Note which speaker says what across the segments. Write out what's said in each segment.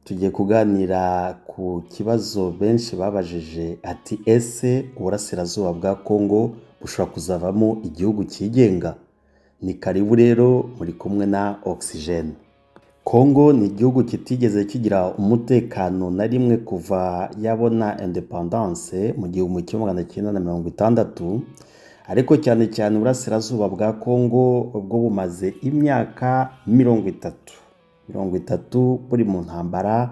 Speaker 1: Tugiye kuganira ku kibazo benshi babajije ati: "Ese uburasirazuba bwa Kongo bushobora kuzavamo igihugu cyigenga?" Ni karibu rero, muri kumwe na Oxygene. Kongo ni igihugu kitigeze kigira umutekano na rimwe kuva yabona indépendance mu 1960, ariko cyane cyane uburasirazuba bwa Kongo bwo bumaze imyaka 30 buri mu ntambara,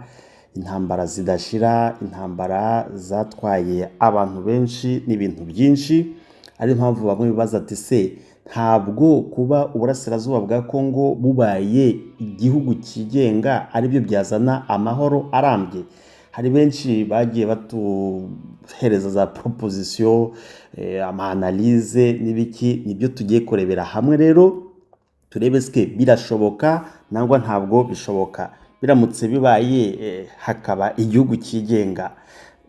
Speaker 1: intambara zidashira, intambara zatwaye abantu benshi n'ibintu byinshi. Ariyo mpamvu bamwe bibaza ati: "Se ntabwo kuba uburasirazuba bwa Kongo bubaye igihugu cyigenga aribyo byazana amahoro arambye?" Hari benshi bagiye batuhereza za proposition, ama analyse n'ibiki. Nibyo tugiye kurebera hamwe rero, turebe se birashoboka nangwa ntabwo bishoboka. Biramutse bibaye, hakaba igihugu cyigenga,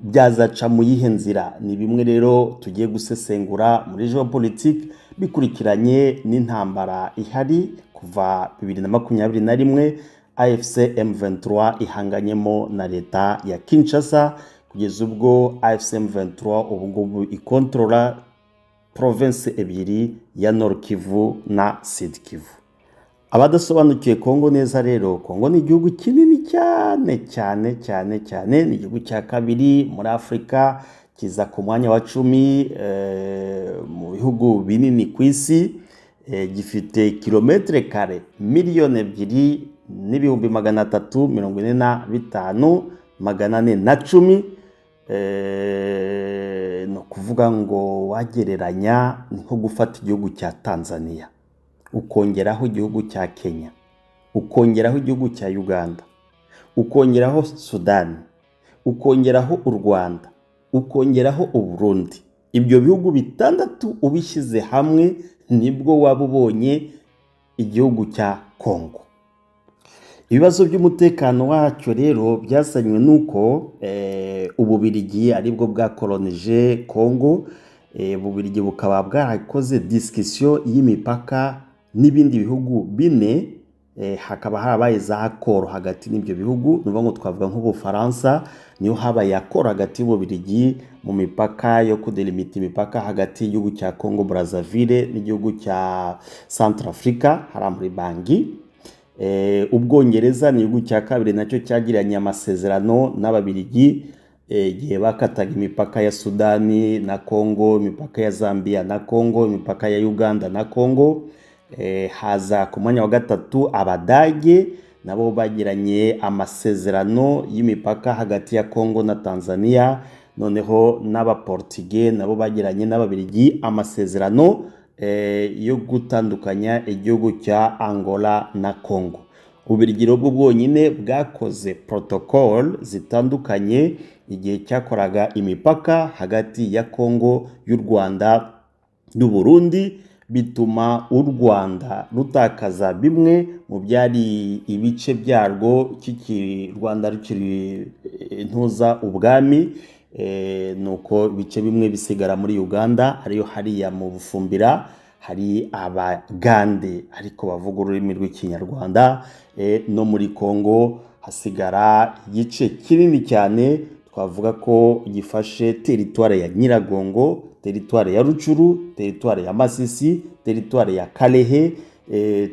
Speaker 1: byazaca mu yihe nzira? Ni bimwe rero tugiye gusesengura muri géopolitique, bikurikiranye n'intambara ihari kuva 2021, AFC M23 ihanganyemo na leta ya Kinshasa, kugeza ubwo AFC M23 ubu ngubu ikontorora province ebyiri ya Nord Kivu na Sud Kivu. Abadasobanukiwe Kongo neza rero, Kongo ni igihugu kinini cyane cyane cyane cyane. Ni igihugu cya kabiri muri Afurika, kiza ku mwanya wa 10 mu bihugu binini ku isi. Gifite kilomètre carré 2,345,410. Ni ukuvuga ngo wagereranya ni nko gufata igihugu cya Tanzania, ukongeraho igihugu cya Kenya, ukongeraho igihugu cya Uganda, ukongeraho Sudani, ukongeraho u Rwanda, ukongeraho Uburundi. Ibyo bihugu bitandatu ubishyize hamwe nibwo waba ubonye igihugu cya Kongo. Ibibazo by'umutekano wacyo rero byazanywe n'uko Ububirigi aribwo bwakoronije Kongo. Ububirigi bukaba bwarakoze discussion y'imipaka n'ibindi bihugu bine, hakaba harabaye za accord hagati n'ibyo bihugu. Ni ukuvuga ngo twavuga nk'Ubufaransa, niyo habaye accord hagati y'Ububirigi mu mipaka yo kudelimita imipaka hagati y'igihugu cya Congo Brazzaville n'igihugu cya Centrafrica, hariya muri Bangi. Ubwongereza ni igihugu cya kabiri nacyo cyagiranye amasezerano n'Ababirigi igihe bakataga imipaka ya Sudani na Congo, imipaka ya Zambia na Congo, imipaka ya Uganda na Congo. Haza ku mwanya wa gatatu Abadage, nabo bagiranye amasezerano y'imipaka hagati ya Congo na Tanzania. Noneho n'Abaportige nabo bagiranye n'Ababirigi amasezerano yo gutandukanya igihugu cya Angola na Congo. Ububirigi bwo bwonyine bwakoze protocole zitandukanye igihe cyakoraga imipaka hagati ya Congo y'u Rwanda n'u Burundi, bituma u Rwanda rutakaza bimwe mu byari ibice byarwo kikiri Rwanda, rukiri ntuza ubwami. Nuko ibice bimwe bisigara muri Uganda, ariyo hariya mu Bufumbira hari Abagande ariko bavuga ururimi rw'Ikinyarwanda. No muri Congo hasigara igice kinini cyane, twavuga ko gifashe territoire ya Nyiragongo, territoire ya Rutshuru, territoire ya Masisi, territoire ya Kalehe,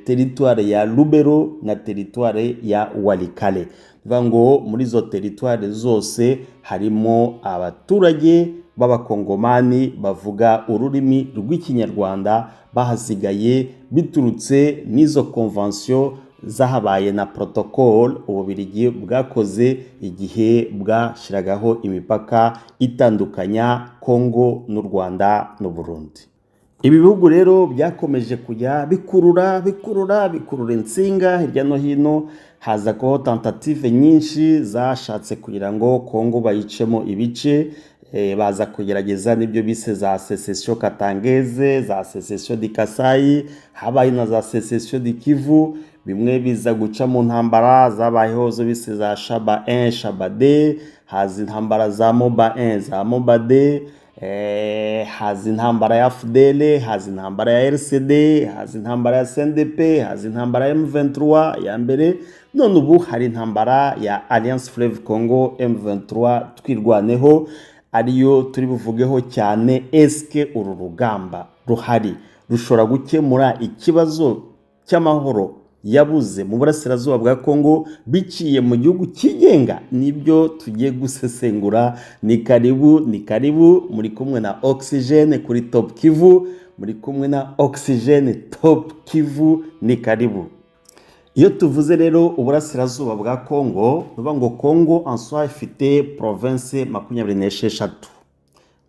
Speaker 1: territoire ya Lubero na territoire ya Walikale. Bivuga ngo muri izo territoire zose harimo abaturage b'Abakongomani bavuga ururimi rw'Ikinyarwanda bahasigaye biturutse n'izo convention zahabaye na protocole Ububirigi bwakoze igihe bwashyiragaho imipaka itandukanya Kongo n'u Rwanda n'u Burundi. Ibi bihugu rero byakomeje kujya bikurura, bikurura, bikurura insinga hirya no hino. Haza kubaho tentative nyinshi zashatse kugira ngo Kongo bayicemo ibice. Baza kugerageza n'ibyo bise za sécession katangaise, za sécession du Kasaï, habaye na za sécession du Kivu. Bimwe biza guca mu ntambara zabayeho zo bise za Shaba 1, Shaba 2, haza intambara za Moba 1, za Moba 2. Haza intambara ya AFDL, haza intambara ya RCD, haza intambara ya CNDP, haza intambara ya M23 ya mbere, none ubu hari intambara ya Alliance Fleuve Congo, M23, Twirwaneho, ariyo turi buvugeho cyane. Eske uru rugamba ruhari rushobora gukemura ikibazo cy'amahoro yabuze mu burasirazuba bwa Kongo biciye mu gihugu cyigenga? Nibyo tugiye gusesengura. Ni karibu, ni karibu. Muri kumwe na Oxygene kuri Top Kivu, muri kumwe na Oxygene Top Kivu, ni karibu. Iyo tuvuze rero uburasirazuba bwa Kongo, tuvuga ngo Kongo en soi ifite province 26.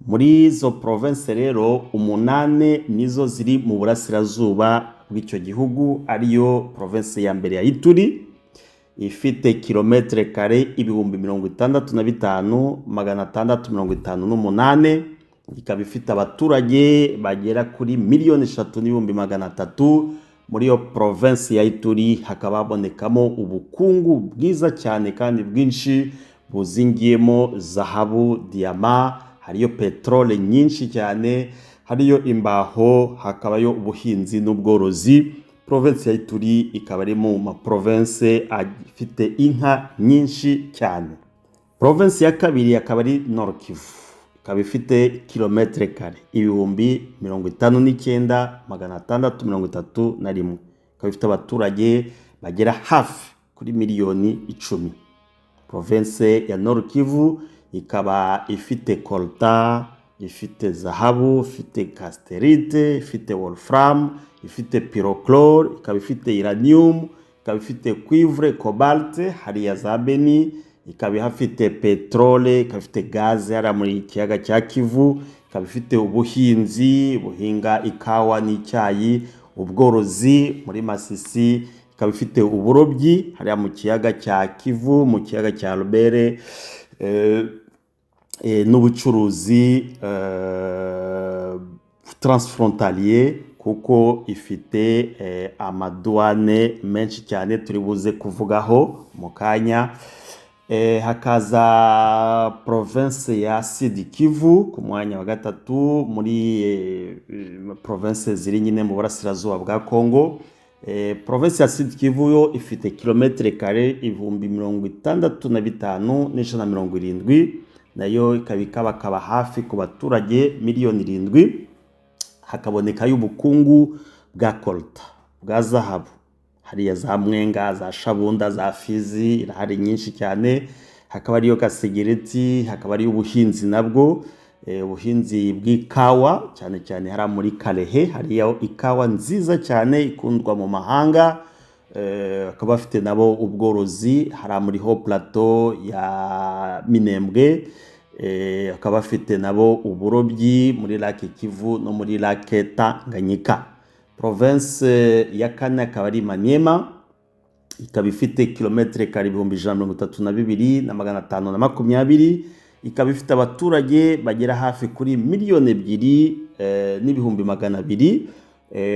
Speaker 1: Muri izo province rero, umunane nizo ziri mu burasirazuba bw'icyo gihugu, ariyo province ya mbere ya Ituri, ifite kilometre kare 65,658, ikaba ifite abaturage bagera kuri 3,300,000. Muri iyo province ya Ituri hakaba habonekamo ubukungu bwiza cyane kandi bwinshi, buzingiyemo zahabu, diyama, hariyo peteroli nyinshi cyane, hariyo imbaho, hakabayo ubuhinzi n'ubworozi. Province ya Ituri ikaba ari mu ma province afite inka nyinshi cyane. Province ya kabiri akaba ari Nord Kivu, ikaba ifite kilometre kare 59,631, ikaba ifite abaturage bagera hafi kuri miliyoni 10. Province ya Nord Kivu ikaba ifite coltan, ifite zahabu, ifite cassitérite, ifite wolfram, ifite pyrochlore, ikaba ifite uranium, ikaba ifite cuivre, cobalt hariya za Beni, ikaba ihafite peterole, ikaba ifite gaze hariya muri kiyaga cya Kivu, ikaba ifite ubuhinzi buhinga ikawa n'icyayi, ubworozi muri Masisi, ikaba ifite uburobyi hariya mu kiyaga cya Kivu, mu kiyaga cya Albert, n'ubucuruzi transfrontalier, kuko ifite amaduwane menshi cyane turi buze kuvugaho mu kanya. Hakaza province ya Sud Kivu ku mwanya wa gatatu muri province ziri nyine mu burasirazuba bwa Congo. Province ya Sud Kivu yo ifite kilometre kare 65,170, nayo ikaba ikabakaba hafi ku baturage miliyoni 7. Hakabonekayo ubukungu bwa coltan, bwa zahabu, hariya za Mwenga, za Shabunda, za Fizi, irahari nyinshi cyane. Hakaba ariyo gasegereti, hakaba ariyo ubuhinzi nabwo, ubuhinzi bw'ikawa cyane cyane hariya muri Kalehe, hariyo ikawa nziza cyane ikundwa mu mahanga. Bakaba bafite nabo ubworozi hariya muri Hauts Plateaux ya Minembwe. Bakaba bafite nabo uburobyi muri Lac Kivu no muri Lac Tanganyika. Province ya kane akaba ari Maniema, ikaba ifite kilometre kare 132,520, ikaba ifite abaturage bagera hafi kuri 2,200,000.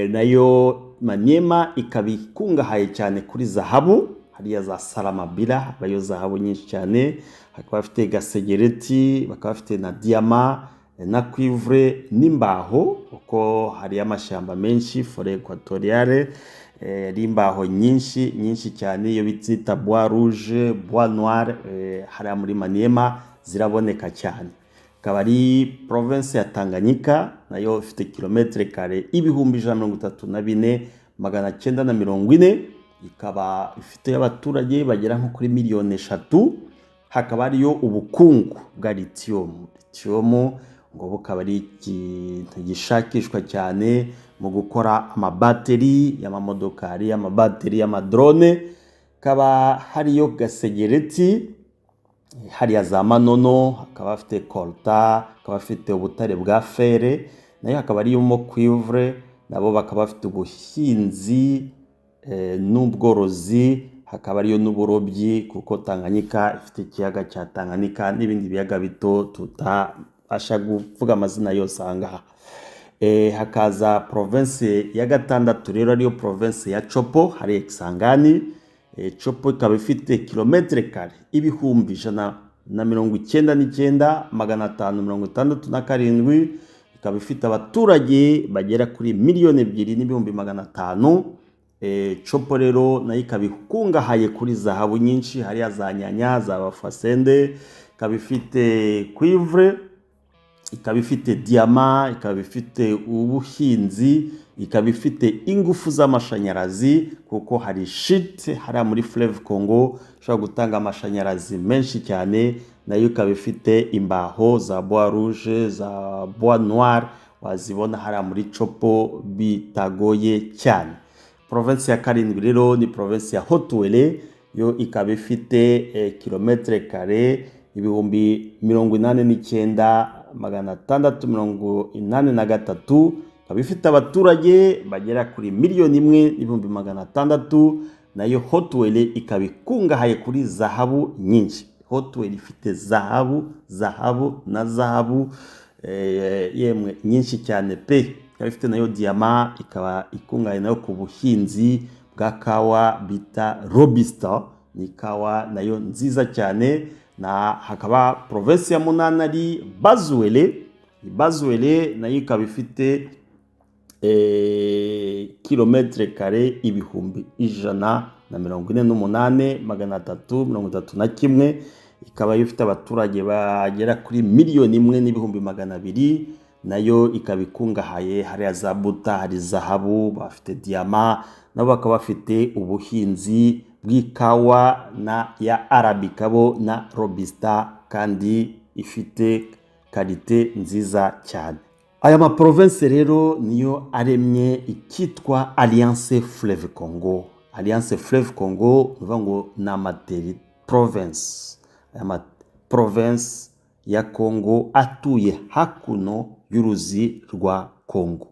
Speaker 1: Nayo Maniema ikaba ikungahaye cyane kuri zahabu, hariya za Salamabila habayo zahabu nyinshi cyane, hakaba bafite gasegereti, bakaba bafite na diyama na cuivre n'imbaho, kuko hariyo amashyamba menshi, forêt équatoriale, hari imbaho nyinshi nyinshi cyane, iyo bita bois rouge, bois noir, hariya muri Maniema ziraboneka cyane. Ikaba ari province ya Tanganyika, nayo ifite kilometre kare 134,940, ikaba ifite abaturage bagera nko kuri miliyoni 3. Hakaba hariyo ubukungu bwa lithium. Lithium ngo bukaba ari ikintu gishakishwa cyane mu gukora amabateri y'amamodokari, amabateri y'amadrone. Hakaba hariyo gasegereti hariya za Manono, hakaba hafite coltan, hakaba hafite ubutare bwa fer, nayo hakaba harimo cuivre, nabo bakaba bafite ubuhinzi n'ubworozi, hakaba ariyo n'uburobyi, kuko Tanganyika ifite ikiyaga cya Tanganyika n'ibindi biyaga bito tutabasha kuvuga amazina yose aha ngaha. Hakaza province ya gatandatu rero, ariyo province ya Tshopo, hari Kisangani. Tshopo ikaba ifite kilometre kare ibihumbi ijana na mirongo icyenda n'icyenda 567, ikaba ifite abaturage bagera kuri 2,500,000. Tshopo rero nayo ikaba ikungahaye kuri zahabu nyinshi, hariya za Nyanya, za Bafwasende, ikaba ifite cuivre, ikaba ifite diyama, ikaba ifite ubuhinzi, ikaba ifite ingufu z'amashanyarazi, kuko hari shite hariya muri Fleuve Congo ishobora gutanga amashanyarazi menshi cyane. Nayo ikaba ifite imbaho za bois rouge, za bois noir, wazibona hariya muri Tshopo bitagoye cyane. Provinsi ya karindwi rero ni provinsi ya Haut-Uele, yo ikaba ifite kilomètre carré 89,683, ikaba ifite abaturage bagera kuri 1,600,000. Nayo Haut-Uele ikaba ikungahaye kuri zahabu nyinshi. Haut-Uele ifite zahabu, zahabu na zahabu, yemwe nyinshi cyane pe. Ikaba ifite nayo diyama, ikaba ikungahaye nayo ku buhinzi bwa kawa bita robusta, ni ikawa nayo nziza cyane. Na hakaba provinsi ya munani ari Bas-Uele. Bas-Uele nayo ikaba ifite kilomètre carré 148,331, ikaba ifite abaturage bagera kuri 1,200,000. Nayo ikaba ikungahaye hariya za Buta, hari zahabu, bafite diyama, nabo bakaba bafite ubuhinzi bw'ikawa na ya arabica bo na robusta, kandi ifite qualité nziza cyane. Aya maprovinsi rero niyo aremye icyitwa Alliance Fleuve Congo. Alliance Fleuve Congo ni ukuvuga ngo ni amateri province, aya maprovinsi ya Congo atuye hakuno y'uruzi rwa Congo.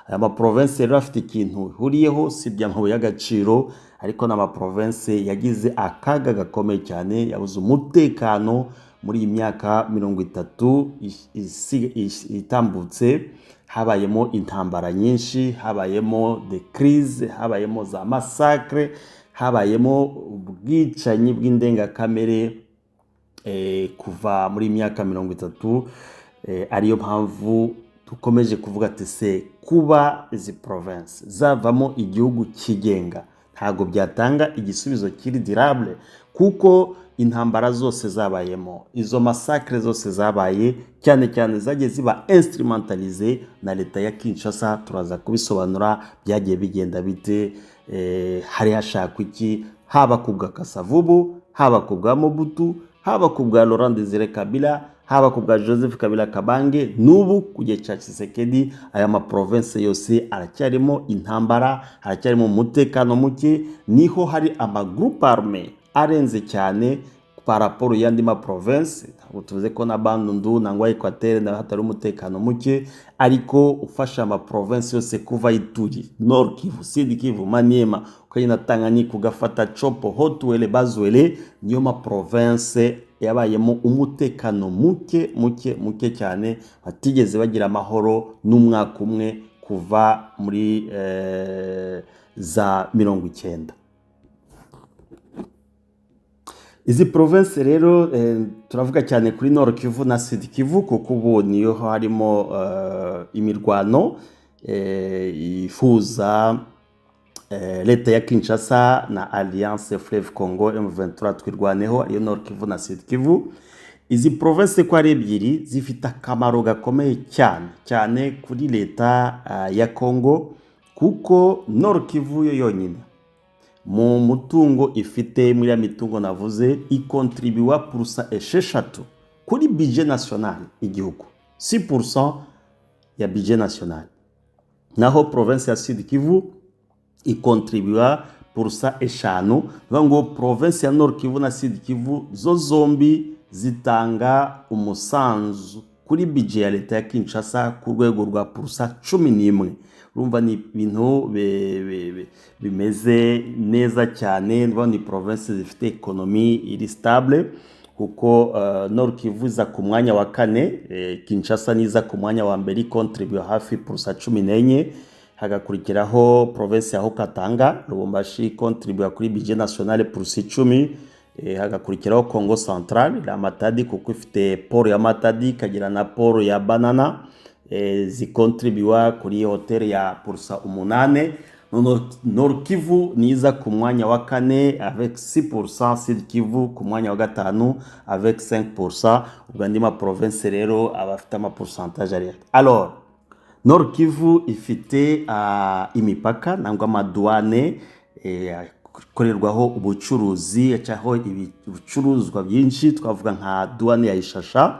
Speaker 1: Aya maprovinsi rero afite ikintu ihuriyeho, si iby'amabuye y'agaciro, ariko ni amaprovinsi yagize akaga gakomeye cyane, yabuze umutekano muri iyi myaka 30 itambutse. Habayemo intambara nyinshi, habayemo des crises, habayemo za massacres, habayemo ubwicanyi bw'indengakamere kuva muri iyi myaka 30. Ariyo mpamvu dukomeje kuvuga ati: se kuba izi province zavamo igihugu kigenga ntabwo byatanga igisubizo kiri durable? Kuko intambara zose zabayemo, izo massacres zose zabaye, cyane cyane zagiye ziba instrumentalisées na leta ya Kinshasa. Turaza kubisobanura byagiye bigenda bite, hari hashakwa iki, haba ku bwa Kasavubu, haba ku bwa Mobutu, haba ku bwa Laurent Desire Kabila, haba ku bwa Joseph Kabila Kabange, n'ubu ku gihe cya Tshisekedi. Aya maprovinsi yose aracyarimo intambara, haracyarimo umutekano muke, niho hari amagroupes armés arenze cyane par rapport y'andi maprovinsi. Ntabwo tuvuze ko na Bandundu nangwa Equateur naho hatari umutekano muke, ariko ufasha amaprovinsi yose kuva Ituri, Nord Kivu, Sud Kivu, Maniema, ukagenda Tanganyika, ugafata Tshopo, Haut-Uele, Bas-Uele, niyo maprovinsi yabayemo umutekano muke muke muke cyane, batigeze bagira amahoro n'umwaka umwe kuva muri za 90. Izi province rero, turavuga cyane kuri Nord Kivu na Sud Kivu, kuko ubu niyo harimo imirwano ihuza leta ya Kinshasa na Alliance Fleuve Congo, M23, Twirwaneho, ariyo Nord Kivu na Sud Kivu. Izi province ko ari ebyiri zifite akamaro gakomeye cyane cyane kuri leta ya Congo, kuko Nord Kivu yo yonyine mu mutungo ifite, muri ya mitungo navuze, ikontribuwa pourcent 6 kuri budget national igihugu, 6% ya budget national. Naho province ya Sud Kivu ikontribuwa pourcent 5. Bivuga ngo province ya Nord Kivu na Sud Kivu zo zombi zitanga umusanzu kuri budget ya leta ya Kinshasa ku rwego rwa pourcent 11. Urumva ni ibintu bimeze neza cyane. Ndabona ni province zifite économie iri stable, kuko Nord Kivu iza ku mwanya wa kane, Kinshasa niza ku mwanya wa mbere, ikontribuye hafi pourcent 14, hagakurikiraho province ya Haut-Katanga, Lubumbashi, ikontribuye kuri budget national pourcent 10. Hagakurikiraho Congo Central la Matadi, kuko ifite port ya Matadi, ikagira na port ya Banana, zikontribuwa kuri hauteur ya pourcent 8. Nord Kivu niza ku mwanya wa kane avec 6%, Sud Kivu ku mwanya wa gatanu avec 5%. Ubwo andi ma province rero aba afite ama pourcentage ari. Alors, Nord Kivu ifite imipaka nangwa amadouane akorerwaho ubucuruzi, acaho ibicuruzwa byinshi. Twavuga nka douane ya Ishasha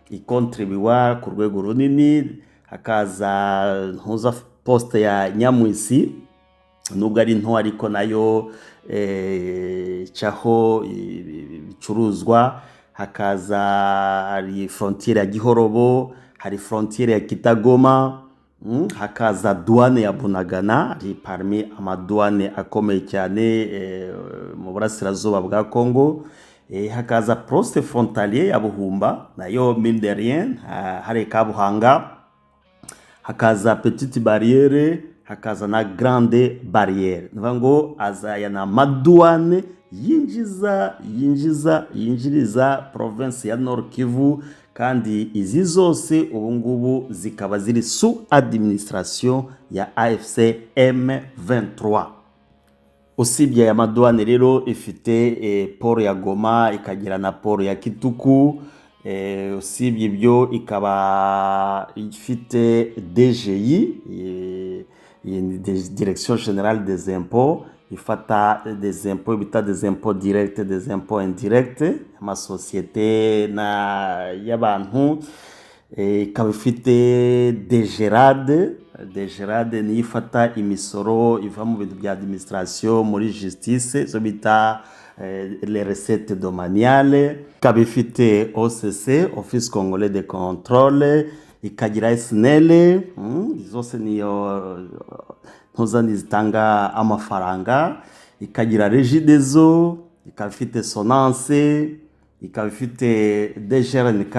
Speaker 1: ikontribuwa ku rwego runini, hakaza ntuza poste ya Nyamwisi, nubwo ari nto ariko nayo icaho ibicuruzwa. Hakaza hari frontière ya Gihorobo, hari frontière ya Kitagoma, hakaza douane ya Bunagana, ari parmi amadouane akomeye cyane mu burasirazuba bwa Congo. Hakaza poste frontalier ya Buhumba, nayo mine de rien hari Kabuhanga, hakaza petite barrière, hakaza na grande barrière. Ni ngo azaya na madouane yinjiza yinjiriza province ya Nord Kivu, kandi izi zose ubu ngubu zikaba ziri sous administration ya AFC M23. Usibye aya madouane rero, ifite port ya Goma, ikagira na port ya Kituku. Usibye ibyo, ikaba ifite DGI, Direction Générale des Impôts, ifata des impôts bita des impôts directs, des impôts indirects, amasosiyete na y'abantu. Ikaba ifite DGRAD. DGRAD niyo ifata imisoro iva mu bintu bya administration, muri justice, zo bita les recettes domaniales. Ikaba ifite OCC, Office Congolais de Contrôle, ikagira SNEL. Zose niyo ntuzani zitanga amafaranga. Ikagira REGIDESO, ikaba ifite SONANCE, ikaba ifite DGRNK.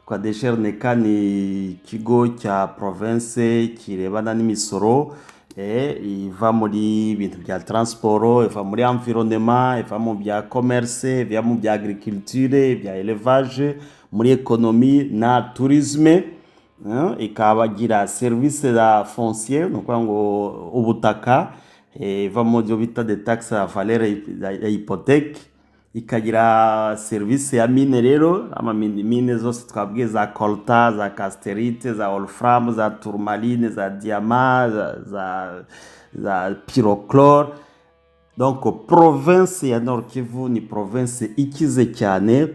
Speaker 1: Kwa DGRNK ni ikigo cya province kirebana n'imisoro iva muri bintu bya transport, iva muri environnement, iva mu bya commerce, iva mu bya agriculture, bya élevage, muri économie na tourisme. Ikaba gira service za foncier, ni ukuvuga ngo ubutaka, iva mu byo bita de taxe à valeur ya hypothèque. Ikagira service ya mine rero, ama mine zose twabwiye, za coltan, za cassitérite, za wolfram, za tourmaline, za diamant, za pyrochlore. Donc province ya Nord Kivu ni province ikize cyane,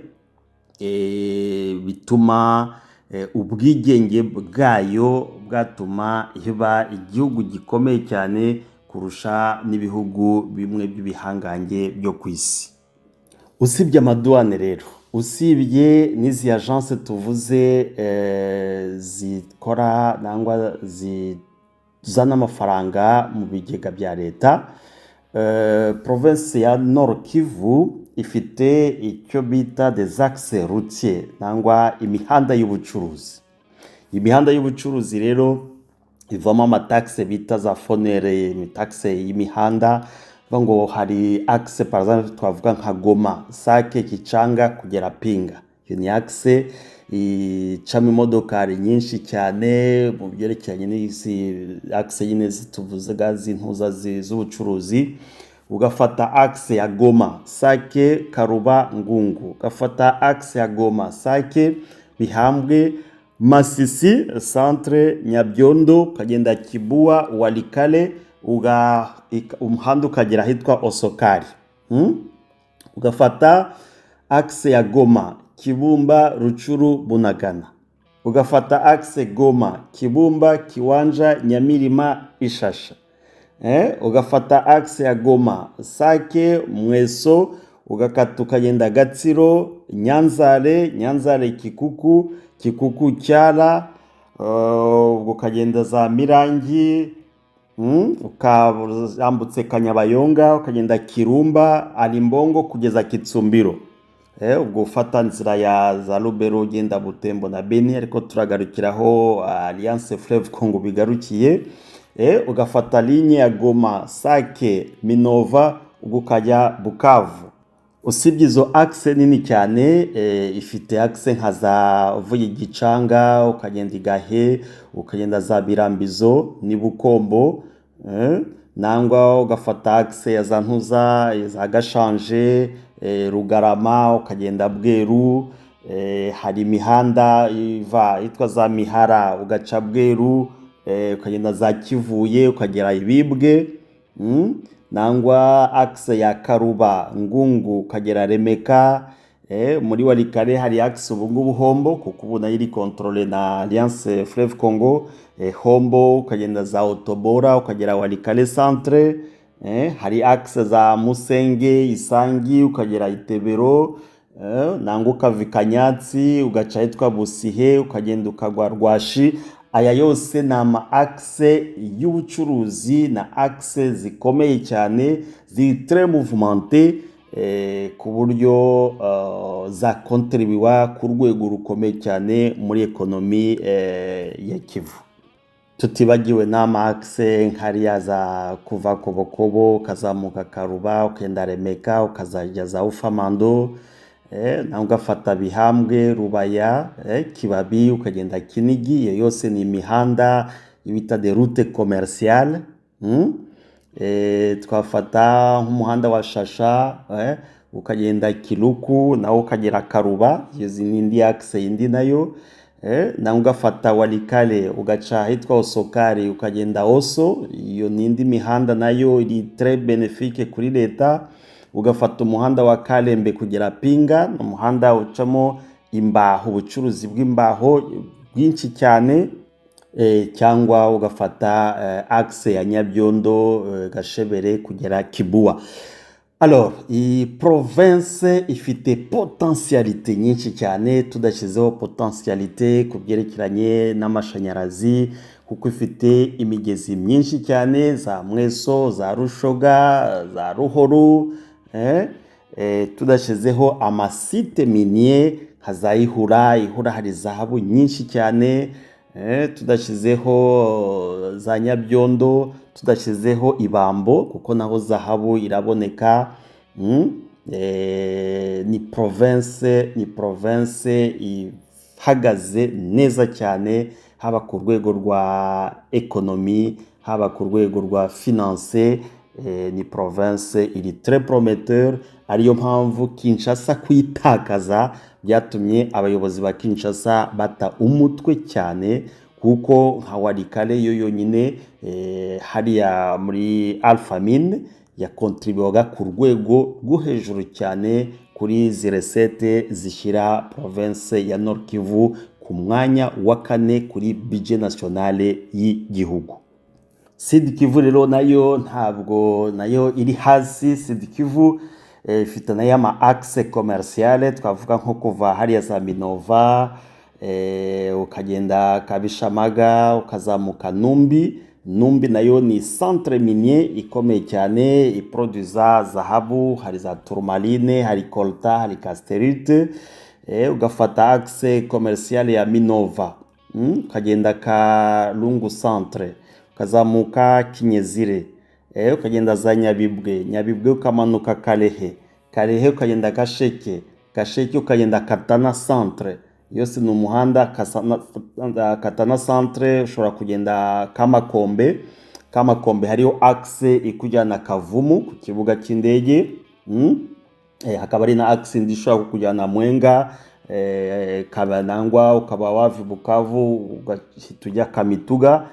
Speaker 1: bituma ubwigenge bwayo bwatuma iba igihugu gikomeye cyane kurusha n'ibihugu bimwe by'ibihangange byo ku isi. Usibye amadouane rero, usibye n'izi agence tuvuze zikora nangwa zizana amafaranga mu bigega bya leta, province ya Nord Kivu ifite icyo bita des axes routiers nangwa imihanda y'ubucuruzi. Imihanda y'ubucuruzi rero ivamo amataxe bita za FONER, taxe y'imihanda. Bivuga ngo hari axe, par exemple twavuga nka Goma, Sake, Kicanga kugera Pinga. Iyo ni axe icamo imodokari nyinshi cyane mu byerekeranye n'izi axe nyine tuvuze z'intuza z'ubucuruzi. Ugafata axe ya Goma, Sake, Karuba, Ngungu, ugafata axe ya Goma, Sake, Bihambwe, Masisi centre, Nyabiondo, ukagenda Kibua, Walikale, umuhanda ukagera ahitwa Osokari. Ugafata axe ya Goma, Kibumba, Rutshuru, Bunagana, ugafata axe Goma, Kibumba, Kiwanja, Nyamirima, Ishasha. Ugafata axe ya Goma, Sake, Mweso, ugakata ukagenda Gatsiro, Nyanzale, Nyanzale, Kikuku, Kikuku, Cyara, ubwo ukagenda za Mirangi, ukambutse Kanyabayonga, ukagenda Kirumba, Alimbongo kugeza Kitsumbiro. Ubwo ufata nzira ya za Lubero, ugenda Butembo na Beni, ariko turagarukiraho Alliance Fleuve Congo bigarukiye. Ugafata ligne ya Goma, Sake, Minova, ubwo ukajya Bukavu. Usibye izo axe nini cyane, ifite axe nka za uvuye Gicanga ukagenda Igahe, ukagenda za Birambizo ni Bukombo, nangwa ugafata axe ya za Ntuza, za Gashanje, Rugarama, ukagenda Bweru. Hari imihanda iva yitwa za Mihara, ugaca Bweru, ukagenda za Kivuye, ukagera Ibibwe, Nangwa axe ya Karuba Ngungu, ukagera Remeka. Muri Walikale hari axe ubu ngubu Hombo, kuko ubu nayo iri contrôlée na Alliance Fleuve Congo. Hombo, ukagenda za Otobora, ukagera Walikale centre. Hari axe za Musenge Isangi, ukagera Itebero, nangwa ukava Kanyatsi, ugaca ahitwa Busihe, ukagenda ukagwa Rwashi. Aya yose ni ama axe y'ubucuruzi na axe zikomeye cyane, ziri très mouvementées, ku buryo zakontribuwa ku rwego rukomeye cyane muri économie ya Kivu. Tutibagiwe n'ama axe nkariya za kuva Kobokobo, ukazamuka Karuba, ukenda Remeka, ukazajya za Ufamando, nawe ugafata Bihambwe, Rubaya, Kibabi, ukagenda Kinigi. Iyo yose ni imihanda bita de route commerciale. Twafata nk'umuhanda wa Shasha, ukagenda Kiluku, nawe ukagera Karuba. Iyo ni indi axe yindi nayo. Nawe ugafata Walikale, ugaca ahitwa Osokari, ukagenda Oso. Iyo ni indi mihanda nayo iri très bénéfique kuri leta. Ugafata umuhanda wa Kalembe kugera Pinga, ni umuhanda ucamo imbaho, ubucuruzi bw'imbaho bwinshi cyane. Cyangwa ugafata axe ya Nyabyondo, Gashebere kugera Kibuwa. Alors, iyi province ifite potentialité nyinshi cyane, tudashyizeho potentialité ku byerekeranye n'amashanyarazi, kuko ifite imigezi myinshi cyane, za Mweso, za Rushoga, za Ruhoru, tudashyizeho ama sites miniers nka za Ihura. Ihura hari zahabu nyinshi cyane. Tudashyizeho za Nyabyondo, tudashyizeho Ibambo, kuko naho zahabu iraboneka. Ni province ihagaze neza cyane, haba ku rwego rwa économie, haba ku rwego rwa finance. Ni province iri très prometteur, ariyo mpamvu Kinshasa kuyitakaza byatumye abayobozi ba Kinshasa bata umutwe cyane, kuko nka Walikale yo yonyine, hariya muri Alphamin, yakontribuwaga ku rwego rwo hejuru cyane kuri izi recettes zishyira province ya Nord Kivu ku mwanya wa kane kuri budget nationale y'igihugu. Sud Kivu rero nayo ntabwo nayo iri hasi. Sud Kivu ifite nayo ama axe commerciale, twavuga nko kuva hariya za Minova, ukagenda Kabishamaga, ukazamuka Numbi. Numbi nayo ni centre minier ikomeye cyane, iproduza zahabu, hari za tourmaline, hari coltan, hari cassitérite. Ugafata axe commerciale ya Minova, ukagenda Kalungu centre, ukazamuka Kinyezire, ukagenda za Nyabibwe, Nyabibwe ukamanuka Kalehe, Kalehe ukagenda Gasheke, Gasheke ukagenda Katana centre. Yose ni umuhanda Katana centre. Ushobora kugenda Kamakombe. Kamakombe hariho axe ikujyana Kavumu ku kibuga cy'indege. Hakaba ari na axe indi ishobora kukujyana Mwenga, Kabanangwa, ukaba wava i Bukavu ugahita ujya Kamituga.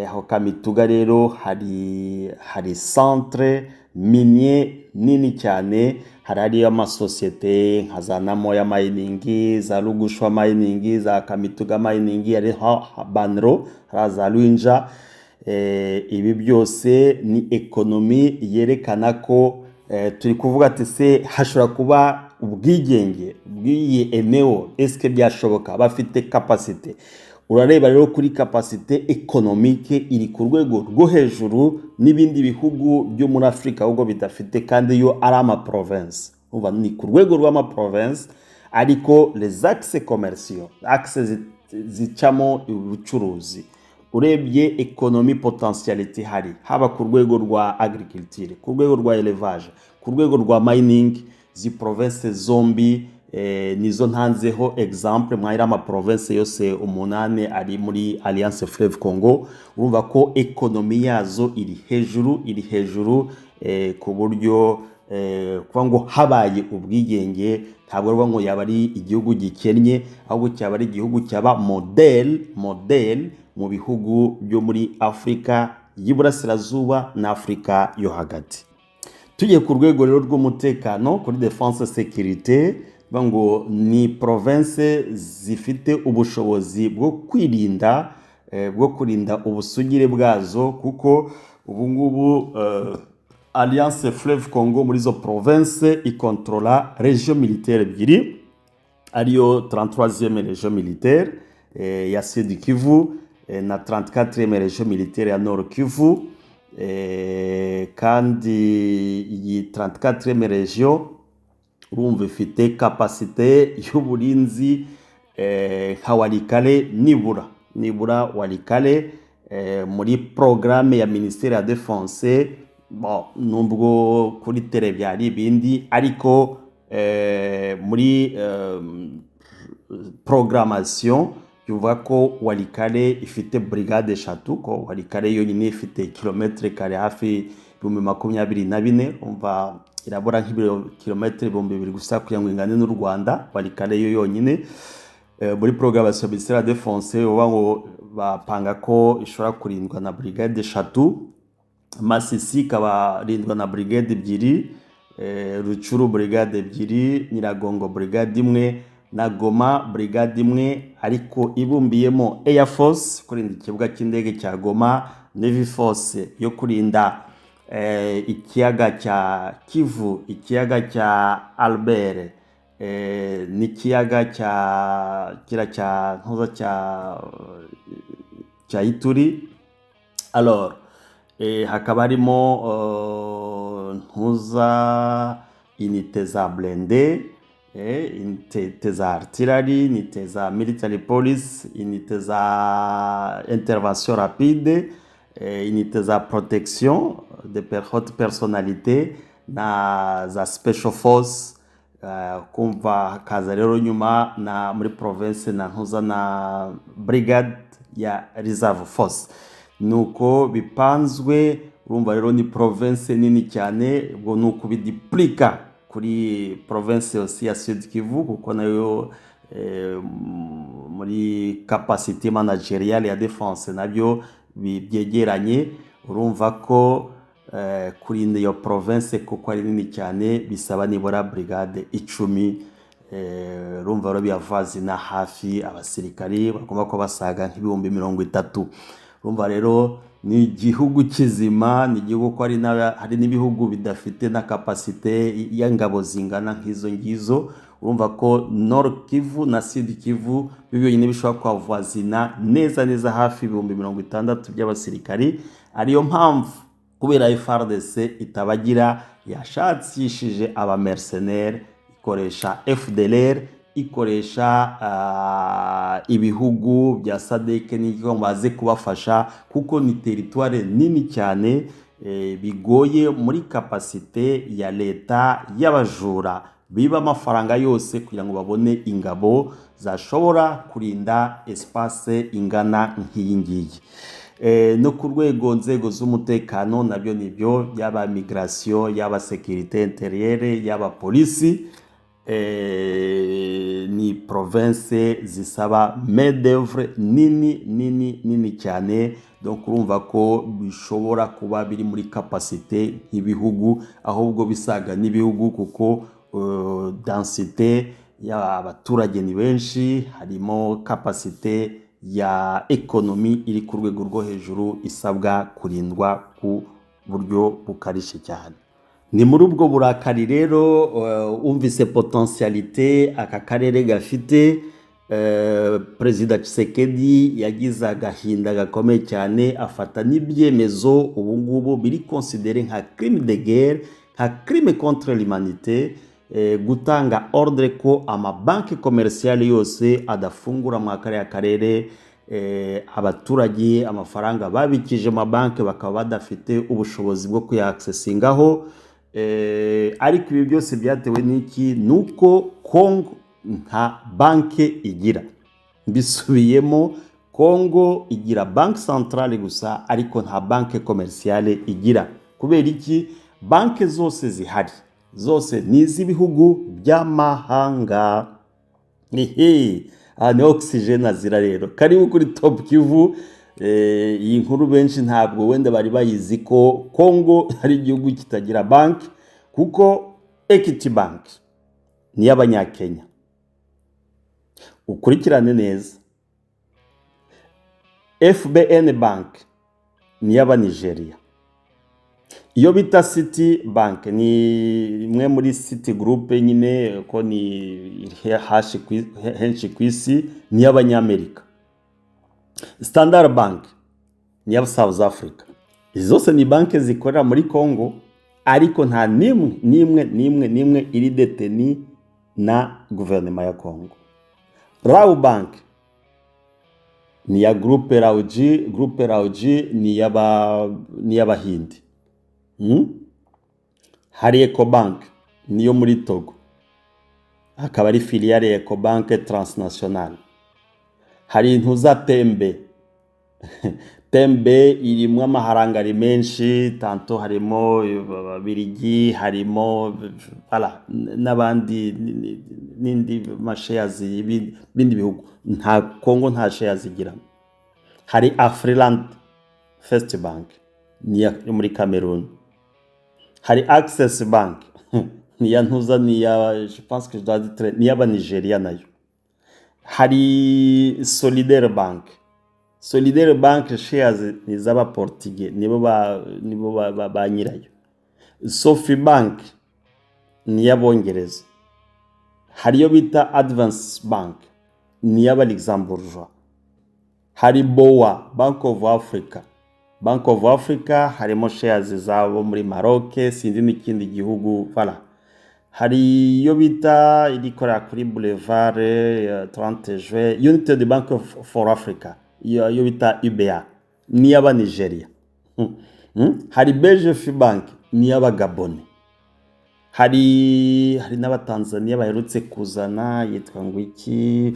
Speaker 1: Aho Kamituga rero hari centre minier nini cyane, hari hariyo amasosiyete nka za Namoya Mining, za Lugushwa Mining, za Kamituga Mining, hariho Banro, hari za Rwinja. Ibi byose ni économie yerekana ko turi kuvuga ati: se hashobora kuba ubwigenge bw'iyi eneo? Eske byashoboka? Bafite capacité? Urareba rero kuri capacité économique, iri ku rwego rwo hejuru n'ibindi bihugu byo muri Afurika ahubwo bidafite, kandi yo ari ama province. Umva, ni ku rwego rw'ama province, ariko les axes commerciaux, axes zicamo ubucuruzi, urebye économie, potentialité ihari, haba ku rwego rwa agriculture, ku rwego rwa élevage, ku rwego rwa mining. Izi province zombi nizo ntanzeho exemple mwahira ama province yose umunani ari muri Alliance Fleuve Congo. Urumva ko économie yazo iri hejuru, iri hejuru ku buryo kuvuga ngo habaye ubwigenge, ntabwo ari ngo yaba ari igihugu gikennye, ahubwo cyaba ari igihugu cyaba modèle mu bihugu byo muri Afurika y'Iburasirazuba na Afurika yo hagati. Tugiye ku rwego rero rw'umutekano, kuri défense, sécurité, bivuga ngo ni province zifite ubushobozi bwo kwirinda, bwo kurinda ubusugire bwazo, kuko ubu ngubu Alliance Fleuve Congo muri izo province ikontrola région militaire ebyiri, ariyo 33e région militaire ya Sud Kivu na 34e région militaire ya Nord Kivu. Kandi iyi 34e région, urumva, ifite capacité y'uburinzi nka Walikale, nibura Walikale muri programme ya ministère ya défense. Bon, nubwo kuri terrain byari ibindi, ariko muri programmation bivuga ko Walikale ifite brigade eshatu, ko Walikale yonyine ifite kilomètre carré hafi 24,000. Umva, irabura nk'ibiro kilometero 2000 gusa kugira ngo ingane n'u Rwanda, Walikale yo yonyine. Muri programmation ministère ya défense uvuga ngo bapanga ko ishobora kurindwa na brigade eshatu, Masisi ikaba rindwa na brigade ebyiri, Rutshuru brigade ebyiri, Nyiragongo brigade imwe na Goma brigade imwe, ariko ibumbiyemo Air Force kurinda ikibuga cy'indege cya Goma, Navy Force yo kurinda ikiyaga cya Kivu, ikiyaga cya Albert n'ikiyaga cya kira cya ntuza cya Ituri. Alors hakaba harimo ntuza unité za blindé, unité za artillery, unité za military police, unité za intervention rapide, unité za protection de haute personnalité na za special force. Kumva hakaza rero nyuma na muri province na ntuza na brigade ya reserve force. Nuko bipanzwe. Urumva rero ni province nini cyane. Ubwo ni ukubiduplika kuri province yose ya Sud Kivu, kuko nayo muri capacité managériale ya défense nabyo byegeranye. Urumva ko kurinda iyo province, kuko ari nini cyane, bisaba nibura brigade 10. Urumva rero biyavazina hafi abasirikari bagomba kuba basaga nk'30,000. Urumva rero ni igihugu kizima, ni igihugu ko hari n'ibihugu bidafite na capacité y'ingabo zingana nk'izo ngizo. Urumva ko Nord Kivu na Sud Kivu byo byonyine bishobora kwavazina neza neza hafi 60,000 by'abasirikari. Ariyo mpamvu kubera FARDC itabagira, yashakishije aba mercenaires, ikoresha FDLR, ikoresha ibihugu bya SADC n'ibyo ngo baze kubafasha, kuko ni territoire nini cyane, bigoye muri capacité ya leta y'abajura biba amafaranga yose kugira ngo babone ingabo zashobora kurinda espace ingana nk'iyi ngiyi. No ku rwego nzego z'umutekano nabyo nibyo, yaba migration, yaba sécurité intérieure, yaba polisi, ni province zisaba main d'œuvre nini nini nini cyane. Donc urumva ko bishobora kuba biri muri capacité nk'ibihugu, ahubwo bisaga n'ibihugu, kuko densité y'abaturage ni benshi, harimo capacité ya économie iri ku rwego rwo hejuru isabwa kurindwa ku buryo bukarishye cyane. Ni muri ubwo burakari rero, wumvise potentialité aka karere gafite, Perezida Tshisekedi yagize agahinda gakomeye cyane, afata n'ibyemezo ubu ngubu biri considéré nka crime de guerre, nka crime contre l'humanité, gutanga ordre ko amabanki commerciales yose adafungura muri kariya karere, abaturage amafaranga babikije mu mabanki bakaba badafite ubushobozi bwo kuyakisesingaho. Ariko ibi byose byatewe n'iki? Nuko Congo nta banke igira. Mbisubiyemo, Congo igira banque centrale gusa, ariko nta banque commerciale igira. Kubera iki? Banke zose zihari zose ni iz'ibihugu by'amahanga. Ehe, aha ni oxygene azira. Rero karibu kuri Top Kivu. Iyi nkuru benshi ntabwo wenda bari bayizi ko Congo ari igihugu kitagira banki, kuko Equity Bank ni iy'Abanyakenya. Ukurikirane neza, FBN Bank ni iy'Abanigeria, iyo bita City Bank ni imwe muri City Group nyine, ko ni iri henshi ku isi, ni iy'Abanyamerika. Standard Bank ni iya South Africa. Izi zose ni banki zikorera muri Congo, ariko nta n'imwe, n'imwe, n'imwe, n'imwe iri détenue na guverinoma ya Congo. Rawbank ni iya Groupe Raoji. Groupe Raoji ni iy'Abahindi. Hari Ecobank, niyo muri Togo, akaba ari filiale ya Ecobank Transnational. Hari intuza Tembe. Tembe irimo amaharangari menshi, tantôt harimo Ababirigi, harimo, voilà, n'abandi, n'indi ma shares y'ibindi bihugu. Nta Kongo nta shares igiramo. Hari Afriland First Bank, ni iya yo muri Cameroon. Hari Access Bank, ni iya ntuza, ni iya, je pense que je dois dire, ni iy'Abanigeria nayo. Hari Solidaire Bank. Solidaire Bank shares ni iz'Abaportugais, nibo ba nyirayo. Sofi Bank ni iy'Abongereza. Hari iyo bita Advance Bank, ni iy'Abaluxembourgeois. Hari BOA, Bank of Africa. Bank of Africa harimo shares zabo muri Maroc, sinzi n'ikindi gihugu, voilà. Hari iyo bita irikorera kuri Boulevard 30 Juin, United Bank for Africa, iyo bita UBA, ni iy'Abanigeria. Hari BGF Bank, ni iy'Abagabone. Hari n'Abatanzaniya baherutse kuzana, yitwa ngo iki?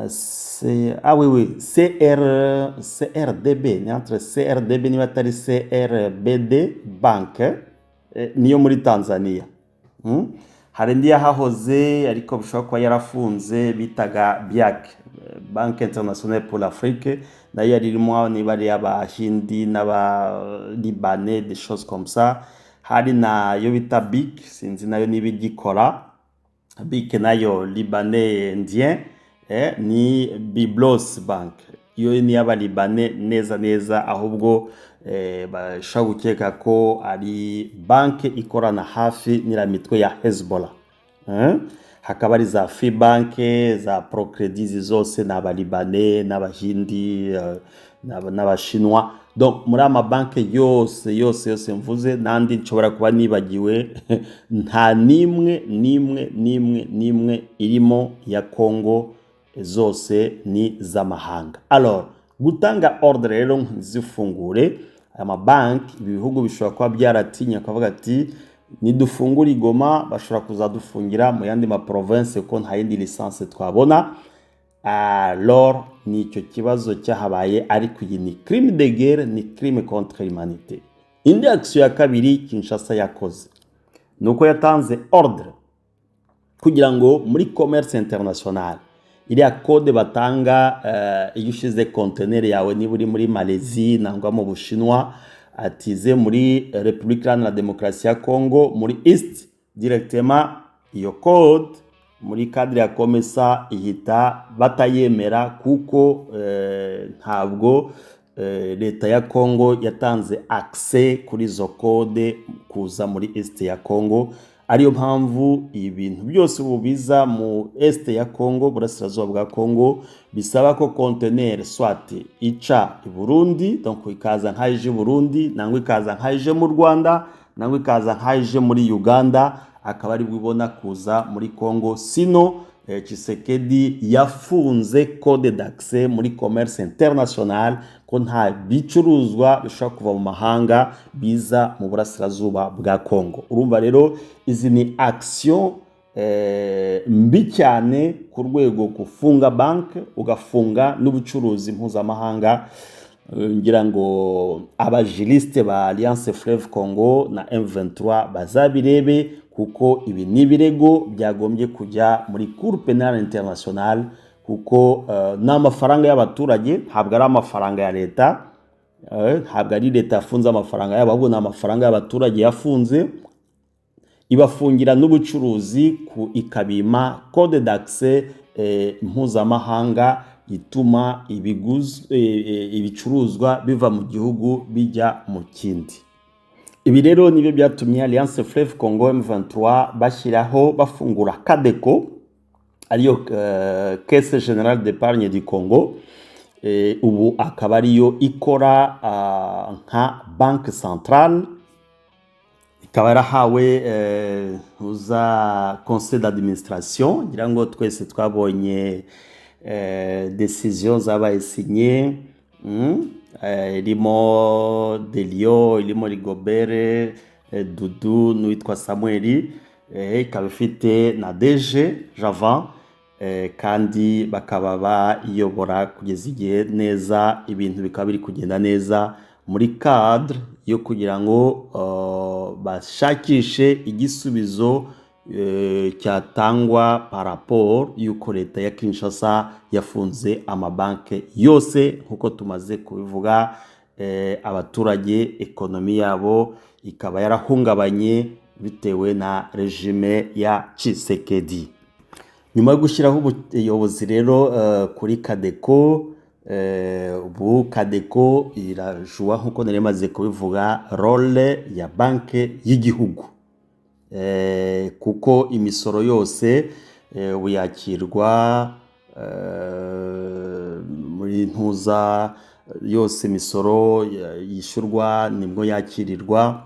Speaker 1: C, ah oui oui, CR, CRDB, ni entre CRDB niba atari CRBD Bank, niyo muri Tanzania. Hari indi yahahoze ariko bishobora kuba yarafunze, bitaga BIAC, Banque Internationale pour l'Afrique, nayo yari irimo niba ari Abahindi n'Abalibane, des choses comme ça. Hari nayo bita BIC, sinzi nayo niba igikora. BIC nayo libanais, indien, ni Biblos Bank, iyo ni iy'Abalibane neza neza. Ahubwo bashobora gukeka ko ari banki ikorana hafi n'iriya ya Hezbollah. Hakaba ari za Fibank, za Procredit, zose ni Abalibane n'Abahindi, n'Abashinwa. Donc muri ama banki yose yose yose mvuze n'andi nshobora kuba nibagiwe, nta n'imwe, n'imwe, n'imwe, n'imwe irimo ya Congo, zose ni z'amahanga. Alors gutanga ordre rero ntizifungure aya mabanki, ibi bihugu bishobora kuba byaratinya, akavuga ati: "Nidufungura i Goma, bashobora kuzadufungira mu yandi ma province, kuko nta yindi licence twabona." Alors ni icyo kibazo cyahabaye, ariko iyi ni crime de guerre, ni crime contre l'humanité. Indi action ya kabiri Kinshasa yakoze ni uko yatanze ordre kugira ngo muri commerce international, iriya code batanga, iyo ushize conteneur yawe, niba uri muri Malaisie nangwa mu Bushinwa, atize muri République Iharanira Demokarasi ya Congo, muri East directement, iyo code muri cadre ya COMESA ihita batayemera, kuko ntabwo leta ya Congo yatanze accès kuri izo code kuza muri Est ya Congo. Ariyo mpamvu ibintu byose ubu biza mu Est ya Congo, burasirazuba bwa Congo, bisaba ko conteneur soit ica i Burundi, donc ikaza nk'aje i Burundi, nangwa ikaza nk'aje mu Rwanda, nangwa ikaza nk'aje muri Uganda, akaba ari bwo ibona kuza muri Congo. Sino Tshisekedi yafunze code d'accès muri commerce international, ko nta bicuruzwa bishobora kuva mu mahanga biza mu burasirazuba bwa Congo. Urumva rero izi ni action mbi cyane ku rwego gufunga banki, ugafunga n'ubucuruzi mpuzamahanga. Ngira ngo abajuristes ba Alliance Fleuve Congo na M23 bazabirebe, kuko ibi ni ibirego byagombye kujya muri Cour Pénale Internationale, kuko ni amafaranga y'abaturage, ntabwo ari amafaranga ya leta. Ntabwo ari leta yafunze amafaranga yabo, ahubwo ni amafaranga y'abaturage yafunze, ibafungira n'ubucuruzi ku ikabima code d'accès mpuzamahanga ituma ibicuruzwa biva mu gihugu bijya mu kindi. Ibi rero nibyo byatumye Alliance Fleuve Congo M23 bashyiraho, bafungura CADECO, ariyo Caisse Générale d'Épargne du Congo. Ubu akaba ariyo ikora nka banque centrale, ikaba yarahawe uza conseil d'administration. Ngira ngo twese twabonye décision zabaye signé, irimo Delio, irimo Rigobere, Dudu n'uwitwa Samuel, ikaba ifite na DG Javan, kandi bakaba bayobora kugeza igihe neza, ibintu bikaba biri kugenda neza muri cadre yo kugira ngo bashakishe igisubizo cyatangwa par rapport y'uko leta ya Kinshasa yafunze amabanki yose nk'uko tumaze kubivuga. Abaturage économie yabo ikaba yarahungabanye bitewe na régime ya Tshisekedi. Nyuma yo gushyiraho ubuyobozi rero kuri CADECO, ubu CADECO irajuwa, nk'uko nari maze kubivuga, rôle ya banki y'igihugu, kuko imisoro yose ubu yakirwa muri ntuza yose, imisoro yishyurwa nibwo yakirirwa.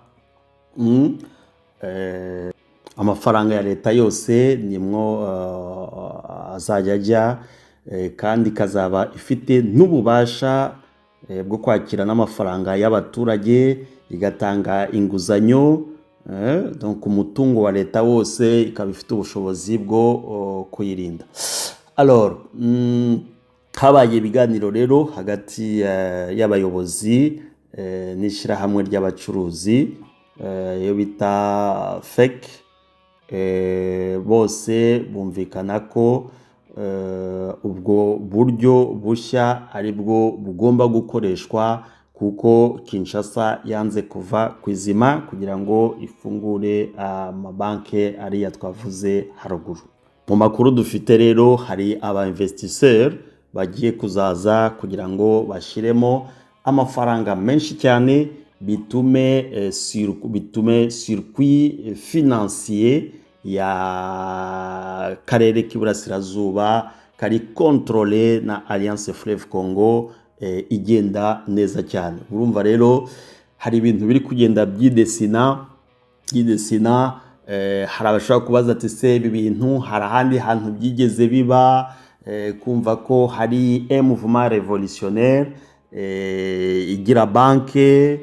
Speaker 1: Amafaranga ya leta yose nimwo azajya ajya, kandi ikazaba ifite n'ububasha bwo kwakira n'amafaranga y'abaturage, igatanga inguzanyo. Donc umutungo wa leta wose ikaba ifite ubushobozi bwo kuyirinda. Alors, habaye ibiganiro rero hagati y'abayobozi n'ishyirahamwe ry'abacuruzi, iyo bita FEC. Bose bumvikana ko ubwo buryo bushya ari bwo bugomba gukoreshwa, kuko Kinshasa yanze kuva ku izima kugira ngo ifungure amabanki ariya twavuze haruguru. Mu makuru dufite rero, hari aba investisseurs bagiye kuzaza kugira ngo bashyiremo amafaranga menshi cyane, bitume circuit financier ya karere k'iburasirazuba kari contrôlé na Alliance Fleuve Congo igenda neza cyane. Urumva rero hari ibintu biri kugenda byidesina. Hari abashobora kubaza ati: "Se ibi bintu hari ahandi hantu byigeze biba?" Kumva ko hari mouvement révolutionnaire igira banke,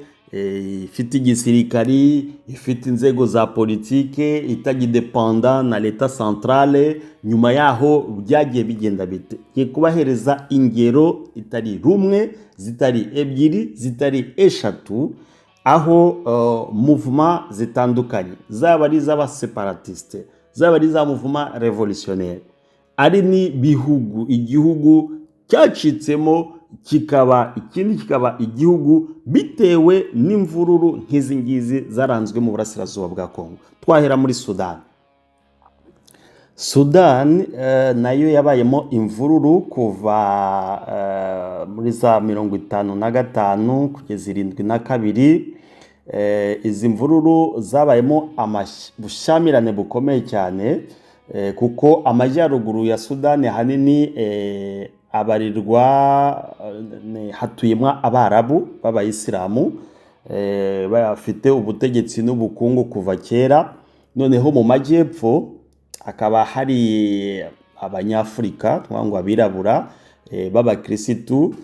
Speaker 1: ifite igisirikari, ifite inzego za politike, itagidepanda na leta centrale, nyuma yaho byagiye bigenda bite? Ngiye kubahereza ingero itari rumwe, zitari ebyiri, zitari eshatu, aho mouvement zitandukanye, zaba ari iz'abaséparatistes, zaba ari iza mouvement révolutionnaire, ari n'ibihugu, igihugu cyacitsemo kikaba ikindi, kikaba igihugu, bitewe n'imvururu nk'izi ngizi zaranzwe mu burasirazuba bwa Kongo. Twahera muri Sudani. Sudani nayo yabayemo imvururu kuva muri za 55 kugeza 72. Izi mvururu zabayemo ubushyamirane bukomeye cyane, kuko amajyaruguru ya Sudani ahanini abarirwa hatuyemo Abarabu b'Abayisilamu, bafite ubutegetsi n'ubukungu kuva kera. Noneho mu majyepfo hakaba hari Abanyafurika, tuvuga ngo abirabura b'abakirisitu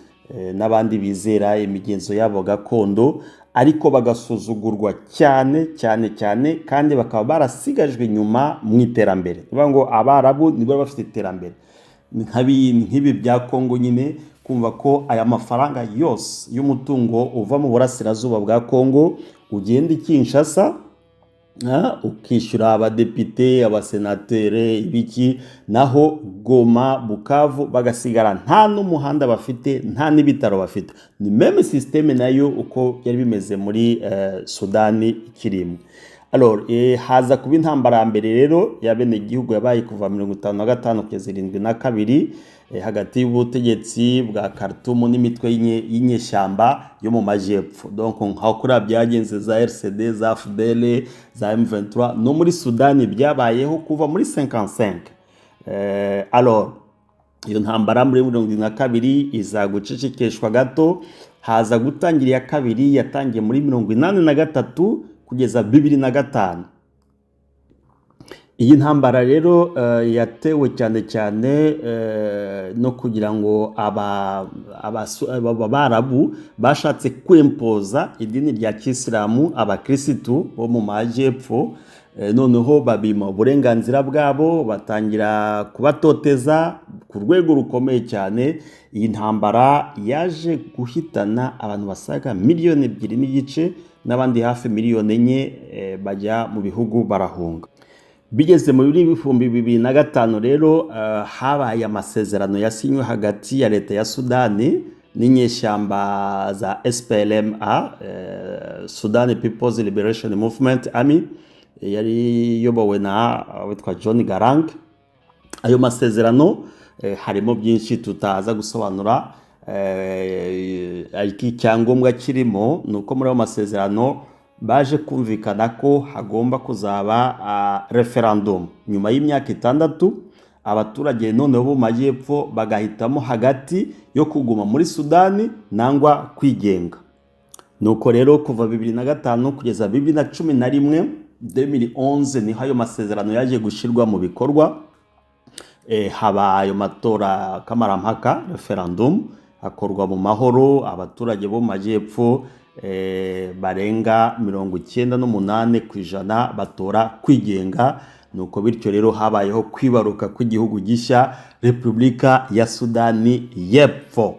Speaker 1: n'abandi bizera imigenzo yabo gakondo, ariko bagasuzugurwa cyane cyane cyane, kandi bakaba barasigajwe inyuma mu iterambere. Tuvuga ngo Abarabu nibo bafite iterambere. Nk'ibi bya Kongo nyine, kumva ko aya mafaranga yose y'umutungo uva mu burasirazuba bwa Kongo ugenda i Kinshasa, ukishyura abadepite, abasenatere, ibiki, naho Goma, Bukavu bagasigara nta n'umuhanda bafite, nta n'ibitaro bafite. Ni même système nayo uko byari bimeze muri Sudani ikiri. Alors, haza kuba intambara ya mbere rero y'abenegihugu, yabaye kuva 55 kugeza 72, hagati y'ubutegetsi bwa Khartoum n'imitwe y'inyeshyamba yo mu majyepfo. Donc nka kuriya byagenze za RCD, za FDL, za M23, no muri Sudani byabayeho kuva muri 55. Alors, iyo ntambara muri 72 iza gucecekeshwa gato, haza gutangira iya kabiri yatangiye muri 83 kugeza 2005. Iyi ntambara rero yatewe cyane cyane no kugira ngo Abarabu bashatse kwempoza idini rya kisilamu abakirisitu bo mu majyepfo, noneho babima uburenganzira bwabo, batangira kubatoteza ku rwego rukomeye cyane. Iyi ntambara yaje guhitana abantu basaga miliyoni 2.5, n'abandi hafi miliyoni 4 bajya mu bihugu barahunga. Bigeze muri 2005 rero, habaye amasezerano yasinywe hagati ya leta ya Sudani n'inyeshyamba za SPLMA, Sudan People's Liberation Movement Army, yari iyobowe na witwa John Garang. Ayo masezerano harimo byinshi tutaza gusobanura, ariko icyangombwa kirimo ni uko muri ayo masezerano baje kumvikana ko hagomba kuzaba referendum nyuma y'imyaka 6, abaturage noneho bo mu majyepfo bagahitamo hagati yo kuguma muri Sudani nangwa kwigenga. Nuko rero kuva 2005 kugeza 2011, 2011, niho ayo masezerano yaje gushyirwa mu bikorwa. Haba ayo matora kamarampaka, referendum, akorwa mu mahoro. Abaturage bo mu majyepfo barenga 98% batora kwigenga. Nuko bityo rero habayeho kwibaruka kw'igihugu gishya, Repubulika ya Sudani y'Epfo.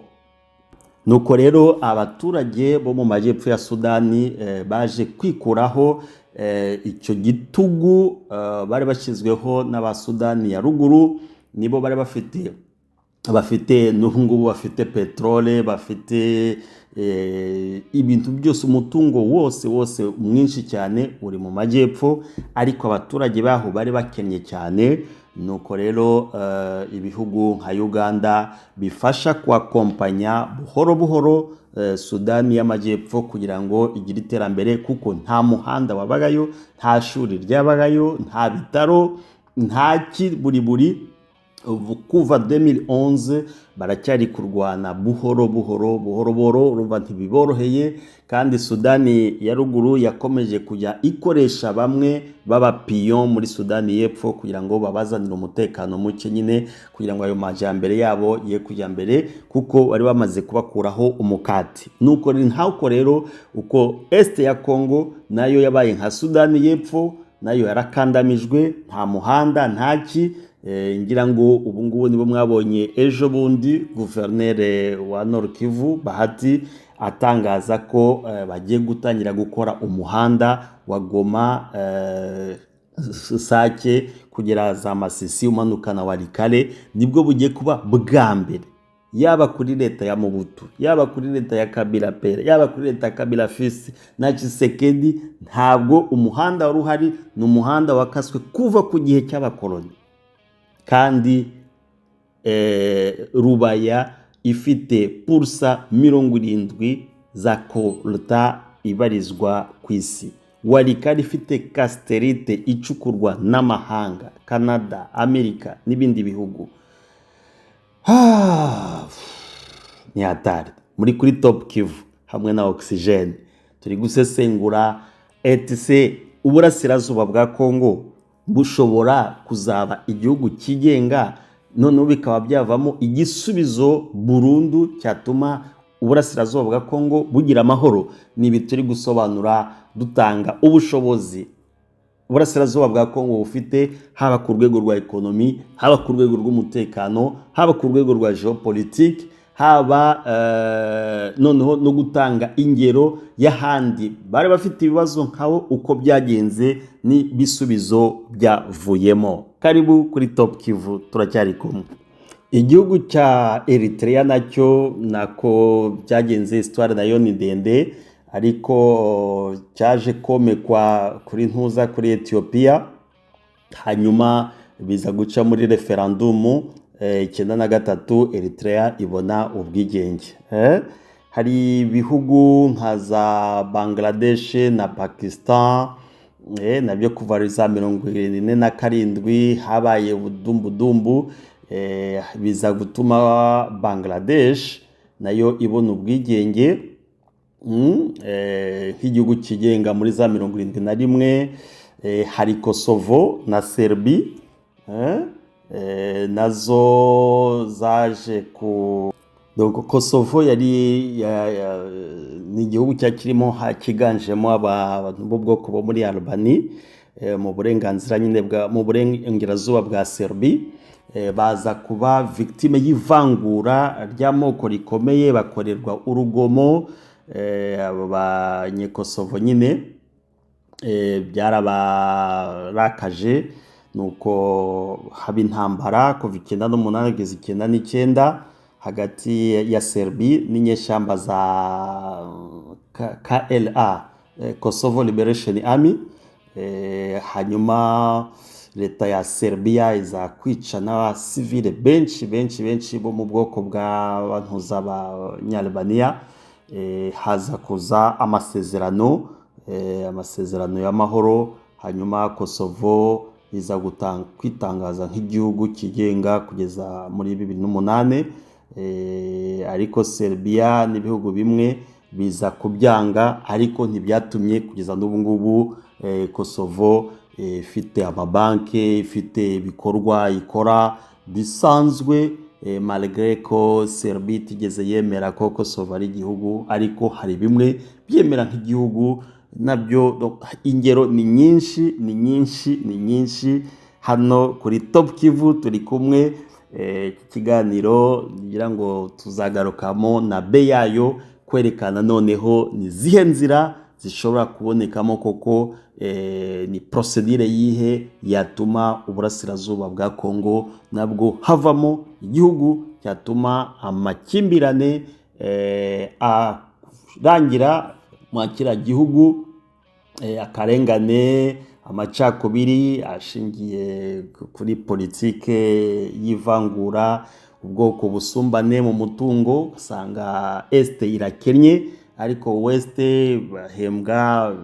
Speaker 1: Nuko rero abaturage bo mu majyepfo ya Sudani baje kwikuraho icyo gitugu bari bashyizweho n'Abasudani ya Ruguru. Nibo bari bafite n'ubu ngubu bafite peterole, bafite ibintu byose, umutungo wose wose mwinshi cyane uri mu majyepfo, ariko abaturage baho bari bakennye cyane. Nuko rero ibihugu nka Uganda bifasha kuakompanya buhoro buhoro Sudani y'Amajyepfo kugira ngo igire iterambere, kuko nta muhanda wabagayo, nta shuri ryabagayo, nta bitaro, nta ki buri buri. Ubu kuva 2011 baracyari kurwana buhoro buhoro buhoro buhoro. Urumva ntibiboroheye. Kandi Sudani ya Ruguru yakomeje kujya ikoresha bamwe b'abapiyo muri Sudani y'Epfo kugira ngo babazanire umutekano muke nyine, kugira ngo ayo majyambere yabo ye kujya mbere, kuko bari bamaze kubakuraho umukati. Nuko ntako rero uko Est ya Congo nayo yabaye nka Sudani y'Epfo, nayo yarakandamijwe, nta muhanda, ntaki. Ngira ngo ubu ngubu nibo mwabonye ejo bundi guverineri wa Nord Kivu Bahati atangaza ko bagiye gutangira gukora umuhanda wa Goma, Sake kugera za Masisi, umanukana Walikale. Nibwo bugiye kuba bwa mbere, yaba kuri leta ya Mobutu, yaba kuri leta ya Kabila père, yaba kuri leta ya Kabila fils na Tshisekedi. Ntabwo umuhanda wari uhari, ni umuhanda wakaswe kuva ku gihe cy'abakoloni. Kandi Rubaya ifite 70% za coltan ibarizwa ku isi, Walikale ifite cassitérite icukurwa n'amahanga, Canada, Amerika n'ibindi bihugu. Ah, ni hatari. Muri kuri Top Kivu hamwe na Oxygene turi gusesengura etc uburasirazuba bwa Congo bushobora kuzaba igihugu cyigenga. Noneho bikaba byavamo igisubizo burundu cyatuma uburasirazuba bwa Kongo bugira amahoro. Ni ibi turi gusobanura, dutanga ubushobozi uburasirazuba bwa Kongo bufite, haba ku rwego rwa économie, haba ku rwego rw'umutekano, haba ku rwego rwa géopolitique, haba noneho no gutanga ingero y'ahandi bari bafite ibibazo nkabo, uko byagenze n'ibisubizo byavuyemo. Karibu kuri Top Kivu, turacyari kumwe. Igihugu cya Eritrea nacyo nako byagenze, histoire nayo ni ndende, ariko cyaje komekwa kuri ntuza, kuri Etiyopiya, hanyuma biza guca muri référendum 93, Eritrea ibona ubwigenge. Hari ibihugu nka za Bangladesh na Pakistan, nabyo kuva za 47 habaye ubudumbudumbu, biza gutuma Bangladesh nayo ibona ubwigenge nk'igihugu kigenga muri za 71. Hari Kosovo na Serbi, nazo zaje ku, donc Kosovo yari ni igihugu cyari kirimo, cyiganjemo abantu b'ubwoko bo muri Albani, mu burenganzira nyine bwa mu burengerazuba bwa Serbi, baza kuba victime y'ivangura ry'amoko rikomeye, bakorerwa urugomo. Abo banyekosovo nyine byarabarakaje, nuko haba intambara kuva 98 kugeza 99 hagati ya Serbi n'inyeshyamba za KLA, Kosovo Liberation Army. Hanyuma leta ya Serbia iza kwica n'abasivile benshi benshi benshi bo mu bwoko bw'abantuza b'Abanyalbania. Haza kuza amasezerano y'amahoro, hanyuma Kosovo iza kwitangaza nk'igihugu kigenga kugeza muri 2008. Ariko Serbia n'ibihugu bimwe biza kubyanga, ariko ntibyatumye kugeza n'ubu ngubu Kosovo ifite amabanki, ifite ibikorwa ikora bisanzwe, malgré ko Serbia itigeze yemera ko Kosovo ari igihugu, ariko hari bimwe byemera nk'igihugu nabyo. Ingero ni nyinshi, ni nyinshi, ni nyinshi. Hano kuri Top Kivu turi kumwe. Iki kiganiro ngira ngo tuzagarukamo na be yayo kwerekana noneho ni zihe nzira zishobora kubonekamo koko, ni procédure yihe yatuma uburasirazuba bwa Kongo nabwo havamo igihugu cyatuma amakimbirane arangira mu kiriya gihugu, akarengane, amacakubiri ashingiye kuri politike y'ivangura, ubwoko, busumbane mu mutungo, usanga Est irakennye ariko Ouest bahembwa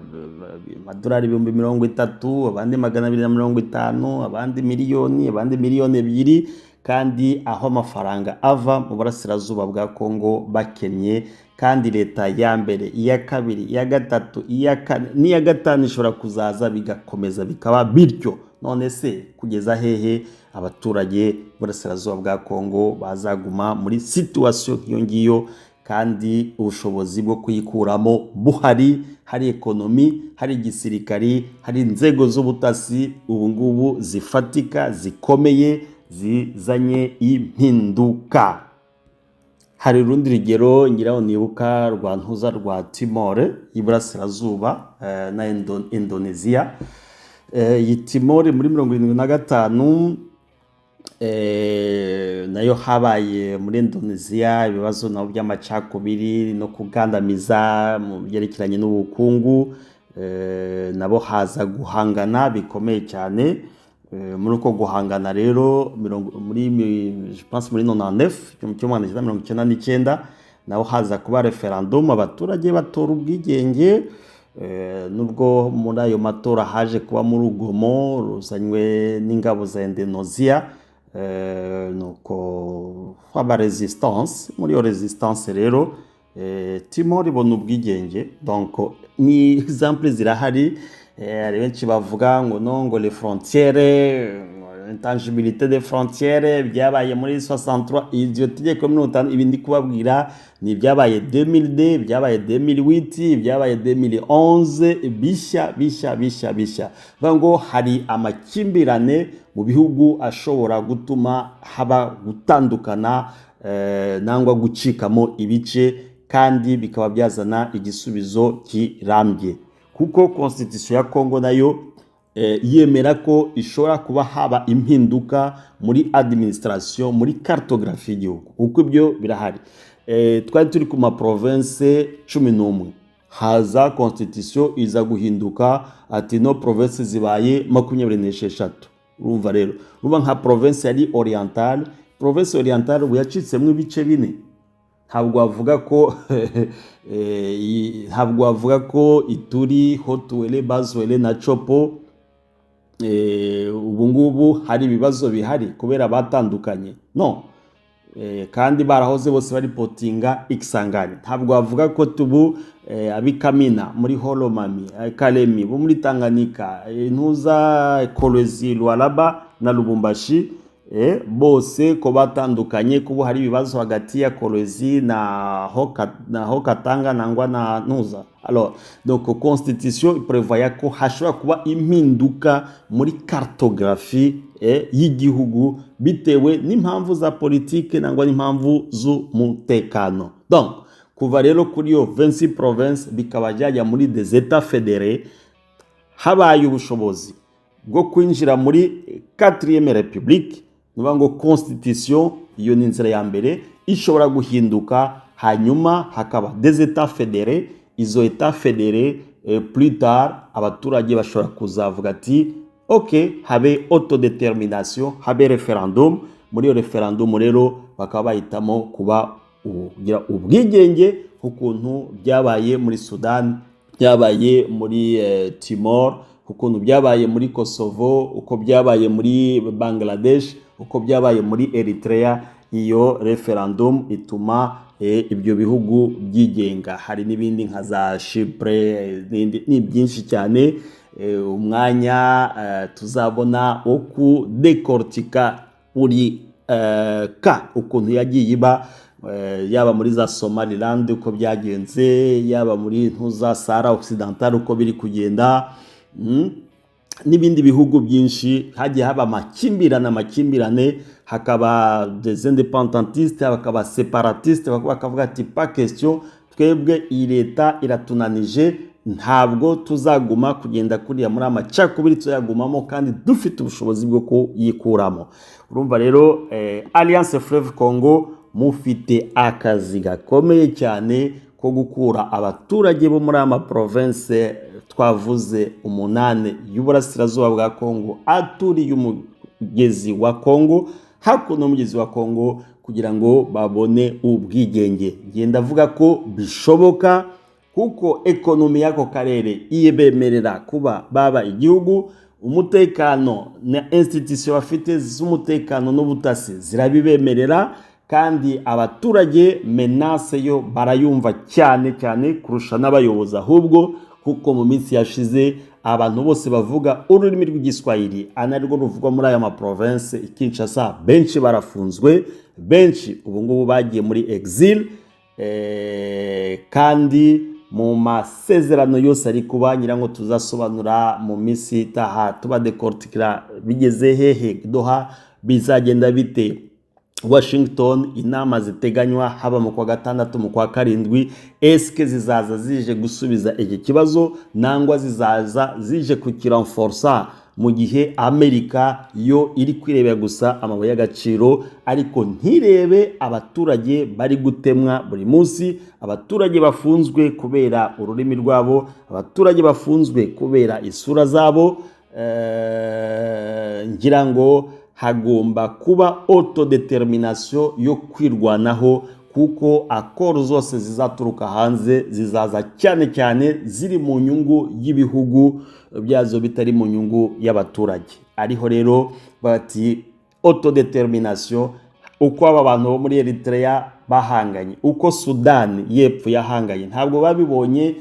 Speaker 1: amadolari 30,000, abandi 250, abandi miliyoni, abandi miliyoni 2, kandi aho amafaranga ava mu burasirazuba bwa Kongo bakennye, kandi leta ya mbere, iya kabiri, iya gatatu, iya kane n'iya gatanu ishobora kuzaza, bigakomeza bikaba bityo. None se kugeza hehe abaturage b'uburasirazuba bwa Kongo bazaguma muri situation nk'iyo ngiyo, kandi ubushobozi bwo kuyikuramo buhari, hari économie, hari igisirikari, hari inzego z'ubutasi ubu ngubu zifatika, zikomeye, zizanye impinduka? Hari urundi rugero ngira nibuka rwa ntuza, rwa Timor y'Iburasirazuba na Indonesia. Iyi Timor muri 75 nayo habaye muri Indonesia ibibazo nabo by'amacakubiri no kugandamiza mu byerekeranye n'ubukungu, nabo haza guhangana bikomeye cyane. Muri uko guhangana rero, muri je pense muri 99, 1999, naho haza kuba référendum, abaturage batora ubwigenge, nubwo muri ayo matora haje kubamo urugomo ruzanywe n'ingabo za Indonesia, nuko haba résistance. Muri iyo résistance rero Timor ibona ubwigenge. Donc ni exemple zirahari. Hari benshi bavuga ngo non, ngo les frontières Intangibilité des frontières byabaye muri 63. Iryo tegeko 50, ibi ndi kubabwira ni ibyabaye 2002, byabaye 2008, byabaye 2011, bishya bishya bishya bishya. Bivuga ngo hari amakimbirane mu bihugu ashobora gutuma haba gutandukana nangwa gucikamo ibice, kandi bikaba byazana igisubizo kirambye, kuko constitution ya Congo nayo yemera ko ishobora kuba haba impinduka muri administration, muri cartographie y'igihugu, kuko ibyo birahari. Twari turi ku ma province 11, haza constitution iza guhinduka ati no, province zibaye 26. Urumva rero, urumva nka province yari Orientale, province Orientale ubu yacitsemo ibice bine. Ntabwo wavuga ko Ituri, Haut-Uele, Bas-Uele na Tshopo ubu ngubu hari ibibazo bihari kubera batandukanye, no kandi barahoze bose baripotinga Ikisangani. Ntabwo wavuga ko tubu ab'i Kamina muri Haut-Lomami, Kalemi bo muri Tanganyika, intuza Kolwezi, Lualaba na Lubumbashi, bose ko batandukanye, kubo hari ibibazo hagati ya Kolwezi na Haut-Katanga nangwa na ntuza. Alors donc constitution prévoya ko hashobora kuba impinduka muri cartographie y'igihugu bitewe n'impamvu za politike nangwa n'impamvu z'umutekano. Donc kuva rero kuri iyo 26 province bikaba byajya muri des états fédérés, habaye ubushobozi bwo kwinjira muri 4e république. Ni ngo constitution iyo ni inzira ya mbere ishobora guhinduka, hanyuma hakaba des états fédérés. Izo états fédérés, plus tard abaturage bashobora kuzavuga ati ok, habe autodétermination, habe référendum. Muri iyo référendum rero bakaba bahitamo kuba kugira ubwigenge, nk'ukuntu byabaye muri Sudani, byabaye muri Timor, ukuntu byabaye muri Kosovo, uko byabaye muri Bangladesh, uko byabaye muri Eritrea. Iyo référendum ituma ibyo bihugu byigenga. Hari n'ibindi nka za Chypre, ni byinshi cyane. Umwanya tuzabona wo kudekortika buri ka ukuntu yagiye iba, yaba muri za Somaliland uko byagenze, yaba muri ntuza Sahara Occidental uko biri kugenda, n'ibindi bihugu byinshi hagiye haba amakimbirane, amakimbirane, hakaba des indépendantistes, hakaba séparatistes, bakavuga ati pas question, twebwe iyi leta iratunanije, ntabwo tuzaguma kugenda kuriya muri amacakubiri, tuzayagumamo kandi dufite ubushobozi bwo kuyikuramo. Urumva rero, Alliance Fleuve Congo, mufite akazi gakomeye cyane ko gukura abaturage bo muri aya ma province twavuze umunani y'uburasirazuba bwa Congo aturiye umugezi wa Congo, hakuno y'umugezi wa Congo, kugira ngo babone ubwigenge. Ngenda avuga ko bishoboka, kuko économie y'ako karere ibemerera kuba baba igihugu. Umutekano na institution bafite z'umutekano n'ubutasi zirabibemerera, kandi abaturage menace yo barayumva cyane cyane kurusha n'abayobozi ahubwo, kuko mu minsi yashize abantu bose bavuga ururimi rw'Igiswahili, anarwo ruvugwa muri aya ma province i Kinshasa, benshi barafunzwe, benshi ubu ngubu bagiye muri exil. Kandi mu masezerano yose ari kuba, ngira ngo tuzasobanura mu minsi itaha, tubadekortikira bigeze hehe Doha, bizagenda bite Washington, inama ziteganywa haba mu kwa gatandatu, mu kwa karindwi, eske zizaza zije gusubiza iki kibazo nangwa zizaza zije kukiranforsa, mu gihe Amerika yo iri kwirebera gusa amabuye y'agaciro, ariko ntirebe abaturage bari gutemwa buri munsi, abaturage bafunzwe kubera ururimi rwabo, abaturage bafunzwe kubera isura zabo. Ngira ngo hagomba kuba autodétermination yo kwirwanaho, kuko accords zose zizaturuka hanze zizaza cyane cyane ziri mu nyungu y'ibihugu byazo, bitari mu nyungu y'abaturage. Ariho rero bati autodétermination, uko aba bantu bo muri Eritrea bahanganye, uko Sudani y'Epfo yahanganye, ntabwo babibonye,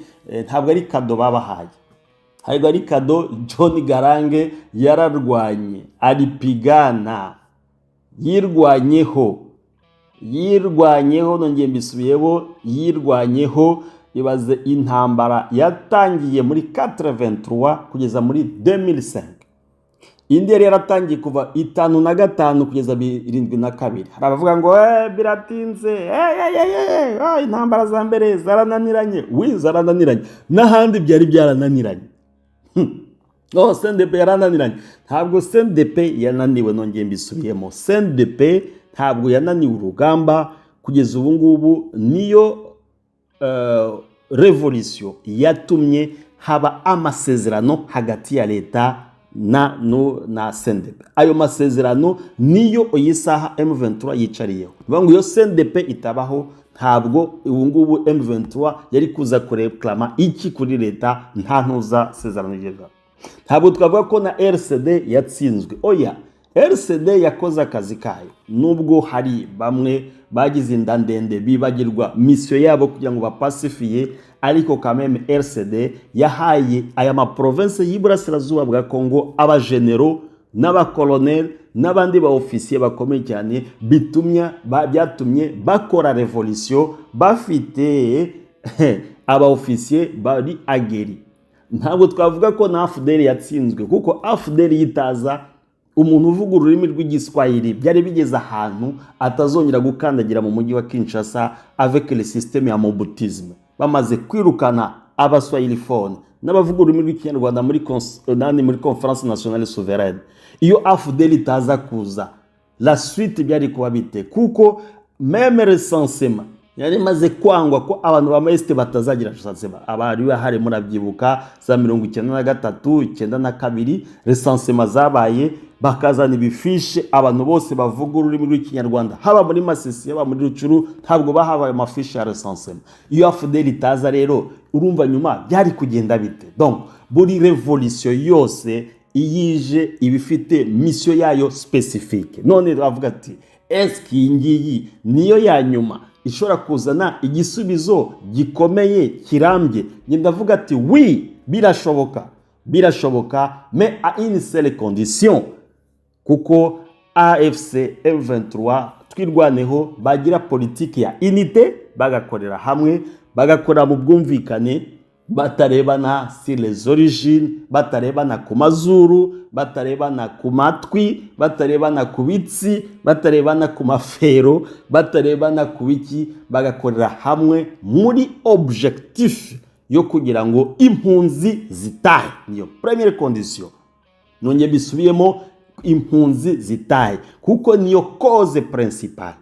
Speaker 1: ntabwo ari cadeau babahaye. Ntabwo ari cadeau. John Garang yararwanye, alipigana, yirwanyeho, yirwanyeho. Nongeye mbisubiyeho, yirwanyeho. Ibaze intambara yatangiye muri 83 kugeza muri 2005, indi yari yaratangiye kuva 55 kugeza 72. Hari abavuga ngo "Biratinze, intambara za mbere zarananiranye." Oui, zarananiranye, n'ahandi byari byarananiranye. Oh, CNDP yarananiranye. Ntabwo CNDP yananiwe. Nongeye mbisubiyemo, CNDP ntabwo yananiwe urugamba. Kugeza ubu ngubu niyo révolution yatumye haba amasezerano hagati ya leta na CNDP. Ayo masezerano niyo iyi saha M23 yicariyeho. Bivuga ngo iyo CNDP itabaho, ntabwo ubu ngubu M23 yari kuza kureklama iki kuri leta. Nta ntuza sezerano igezweho. Ntabwo twavuga ko na RCD yatsinzwe, oya. RCD yakoze akazi kayo, nubwo hari bamwe bagize inda ndende bibagirwa mission yabo kugira ngo bapasifiye, ariko kameme RCD yahaye aya maprovince y'iburasirazuba bwa Congo abagenero n'abakoloneli n'abandi ba ofisiye bakomeye cyane, bitumye byatumye bakora révolution bafite aba ofisiye bari aguerris. Ntabwo twavuga ko na AFDL yatsinzwe, kuko AFDL yitaza umuntu uvuga ururimi rw'Igiswahili byari bigeze ahantu atazongera gukandagira mu mujyi wa Kinshasa avec le système ya mobutisme. Bamaze kwirukana abaswahiliphone n'abavuga ururimi rw'Ikinyarwanda muri nani, muri Conférence nationale souveraine. Iyo AFDL itaza kuza, la suite byari kuba bite? Kuko même recensement yari imaze kwangwa ko abantu ba Est batazagira recensement. Abari bahari murabyibuka, za 93, 92, recensement zabaye, bakazana ibifiche, abantu bose bavuga ururimi rw'Ikinyarwanda, haba muri Masisi, haba muri Rutshuru, ntabwo bahabaye amafiche ya recensement. Iyo AFDL itaza rero, urumva nyuma byari kugenda bite? Donc buri révolution yose iyije iba ifite mission yayo spécifique. None bavuga ati: "Eske iyi ngiyi niyo ya nyuma ishobora kuzana igisubizo gikomeye kirambye?" Njye ndavuga ati: "Oui, birashoboka, birashoboka, mais à une seule condition", kuko AFC M23, Twirwaneho, bagira politiki ya unité, bagakorera hamwe, bagakorera mu bwumvikane, batarebana sur les origines, batarebana ku mazuru, batarebana ku matwi, batarebana ku bitsi, batarebana ku mafero, batarebana ku biki, bagakorera hamwe muri objectif yo kugira ngo impunzi zitahe. Niyo première condition. Nongeye bisubiyemo, impunzi zitahe, kuko niyo cause principale,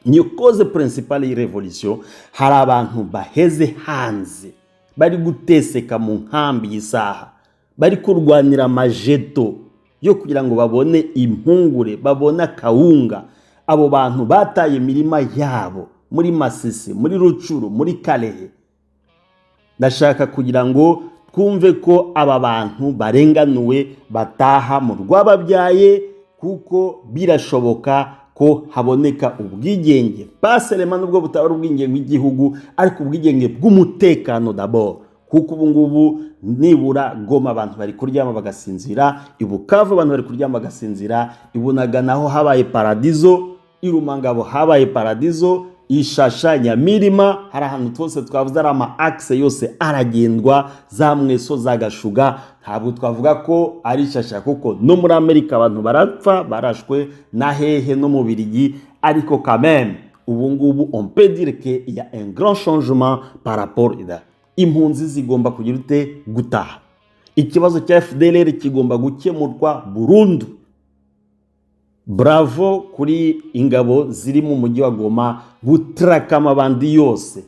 Speaker 1: niyo cause principale y'irévolution. Hari abantu baheze hanze bari guteseka mu nkambi y'isaha, bari kurwanira amajeto yo kugira ngo babone impungure, babone akawunga. Abo bantu bataye imirima yabo muri Masisi, muri Rutshuru, muri Kalehe. Ndashaka kugira ngo twumve ko aba bantu barenganuwe, bataha mu rwababyaye, kuko birashoboka ko haboneka ubwigenge paserema, nubwo butaba ari ubwigenge bw'igihugu, ariko ubwigenge bw'umutekano d'abord, kuko ubu ngubu nibura Goma abantu bari kuryama bagasinzira, i Bukavu abantu bari kuryama bagasinzira, i Bunagana naho habaye paradizo, i Rumangabo habaye paradizo, Ishasha, Nyamirima, hari ahantu twose twavuze ari ama axe yose aragendwa, za Mweso, za Gashuga. Ntabwo twavuga ko ari Ishasha, kuko no muri Amerika abantu barapfa barashwe, na hehe, no mu Birigi, ariko quand même ubu ngubu on peut dire que il y a un grand changement par rapport à impunzi. Zigomba kugira ute? Gutaha. Ikibazo cya FDLR kigomba gukemurwa burundu. Bravo kuri ingabo ziri mu mujyi wa Goma gutraka amabandi yose,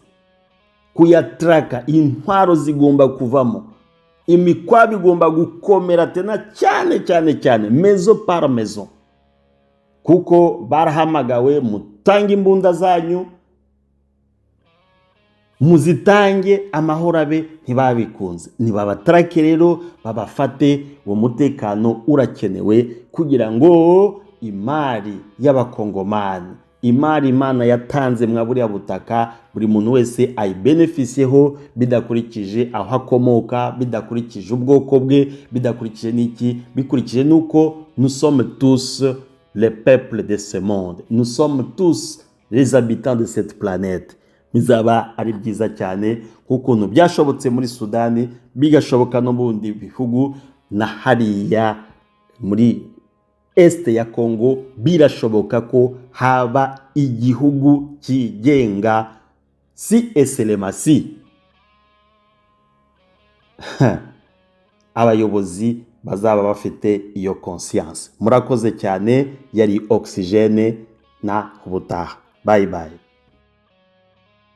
Speaker 1: kuyatraka. Intwaro zigomba kuvamo, imikwabo igomba gukomera tena cyane cyane cyane, maison par maison, kuko barahamagawe: mutange imbunda zanyu, muzitange, amahoro abe. Ntibabikunze, ntibabatarake rero, babafate. Uwo mutekano urakenewe kugira ngo imari y'Abakongomani Imari Imana yatanze mwa buriya butaka, buri muntu wese ayibenefisiyeho, bidakurikije aho akomoka, bidakurikije ubwoko bwe, bidakurikije n'iki, bikurikije n'uko nous sommes tous les peuples de ce monde, nous sommes tous les habitants de cette planète. Bizaba ari byiza cyane, nk'ukuntu byashobotse muri Sudani, bigashoboka no mu bindi bihugu, na hariya muri Est ya Congo birashoboka ko haba igihugu kigenga, si et seulement si abayobozi bazaba bafite iyo conscience. Murakoze cyane, yari Oxygene, na ubutaha. Bye bye.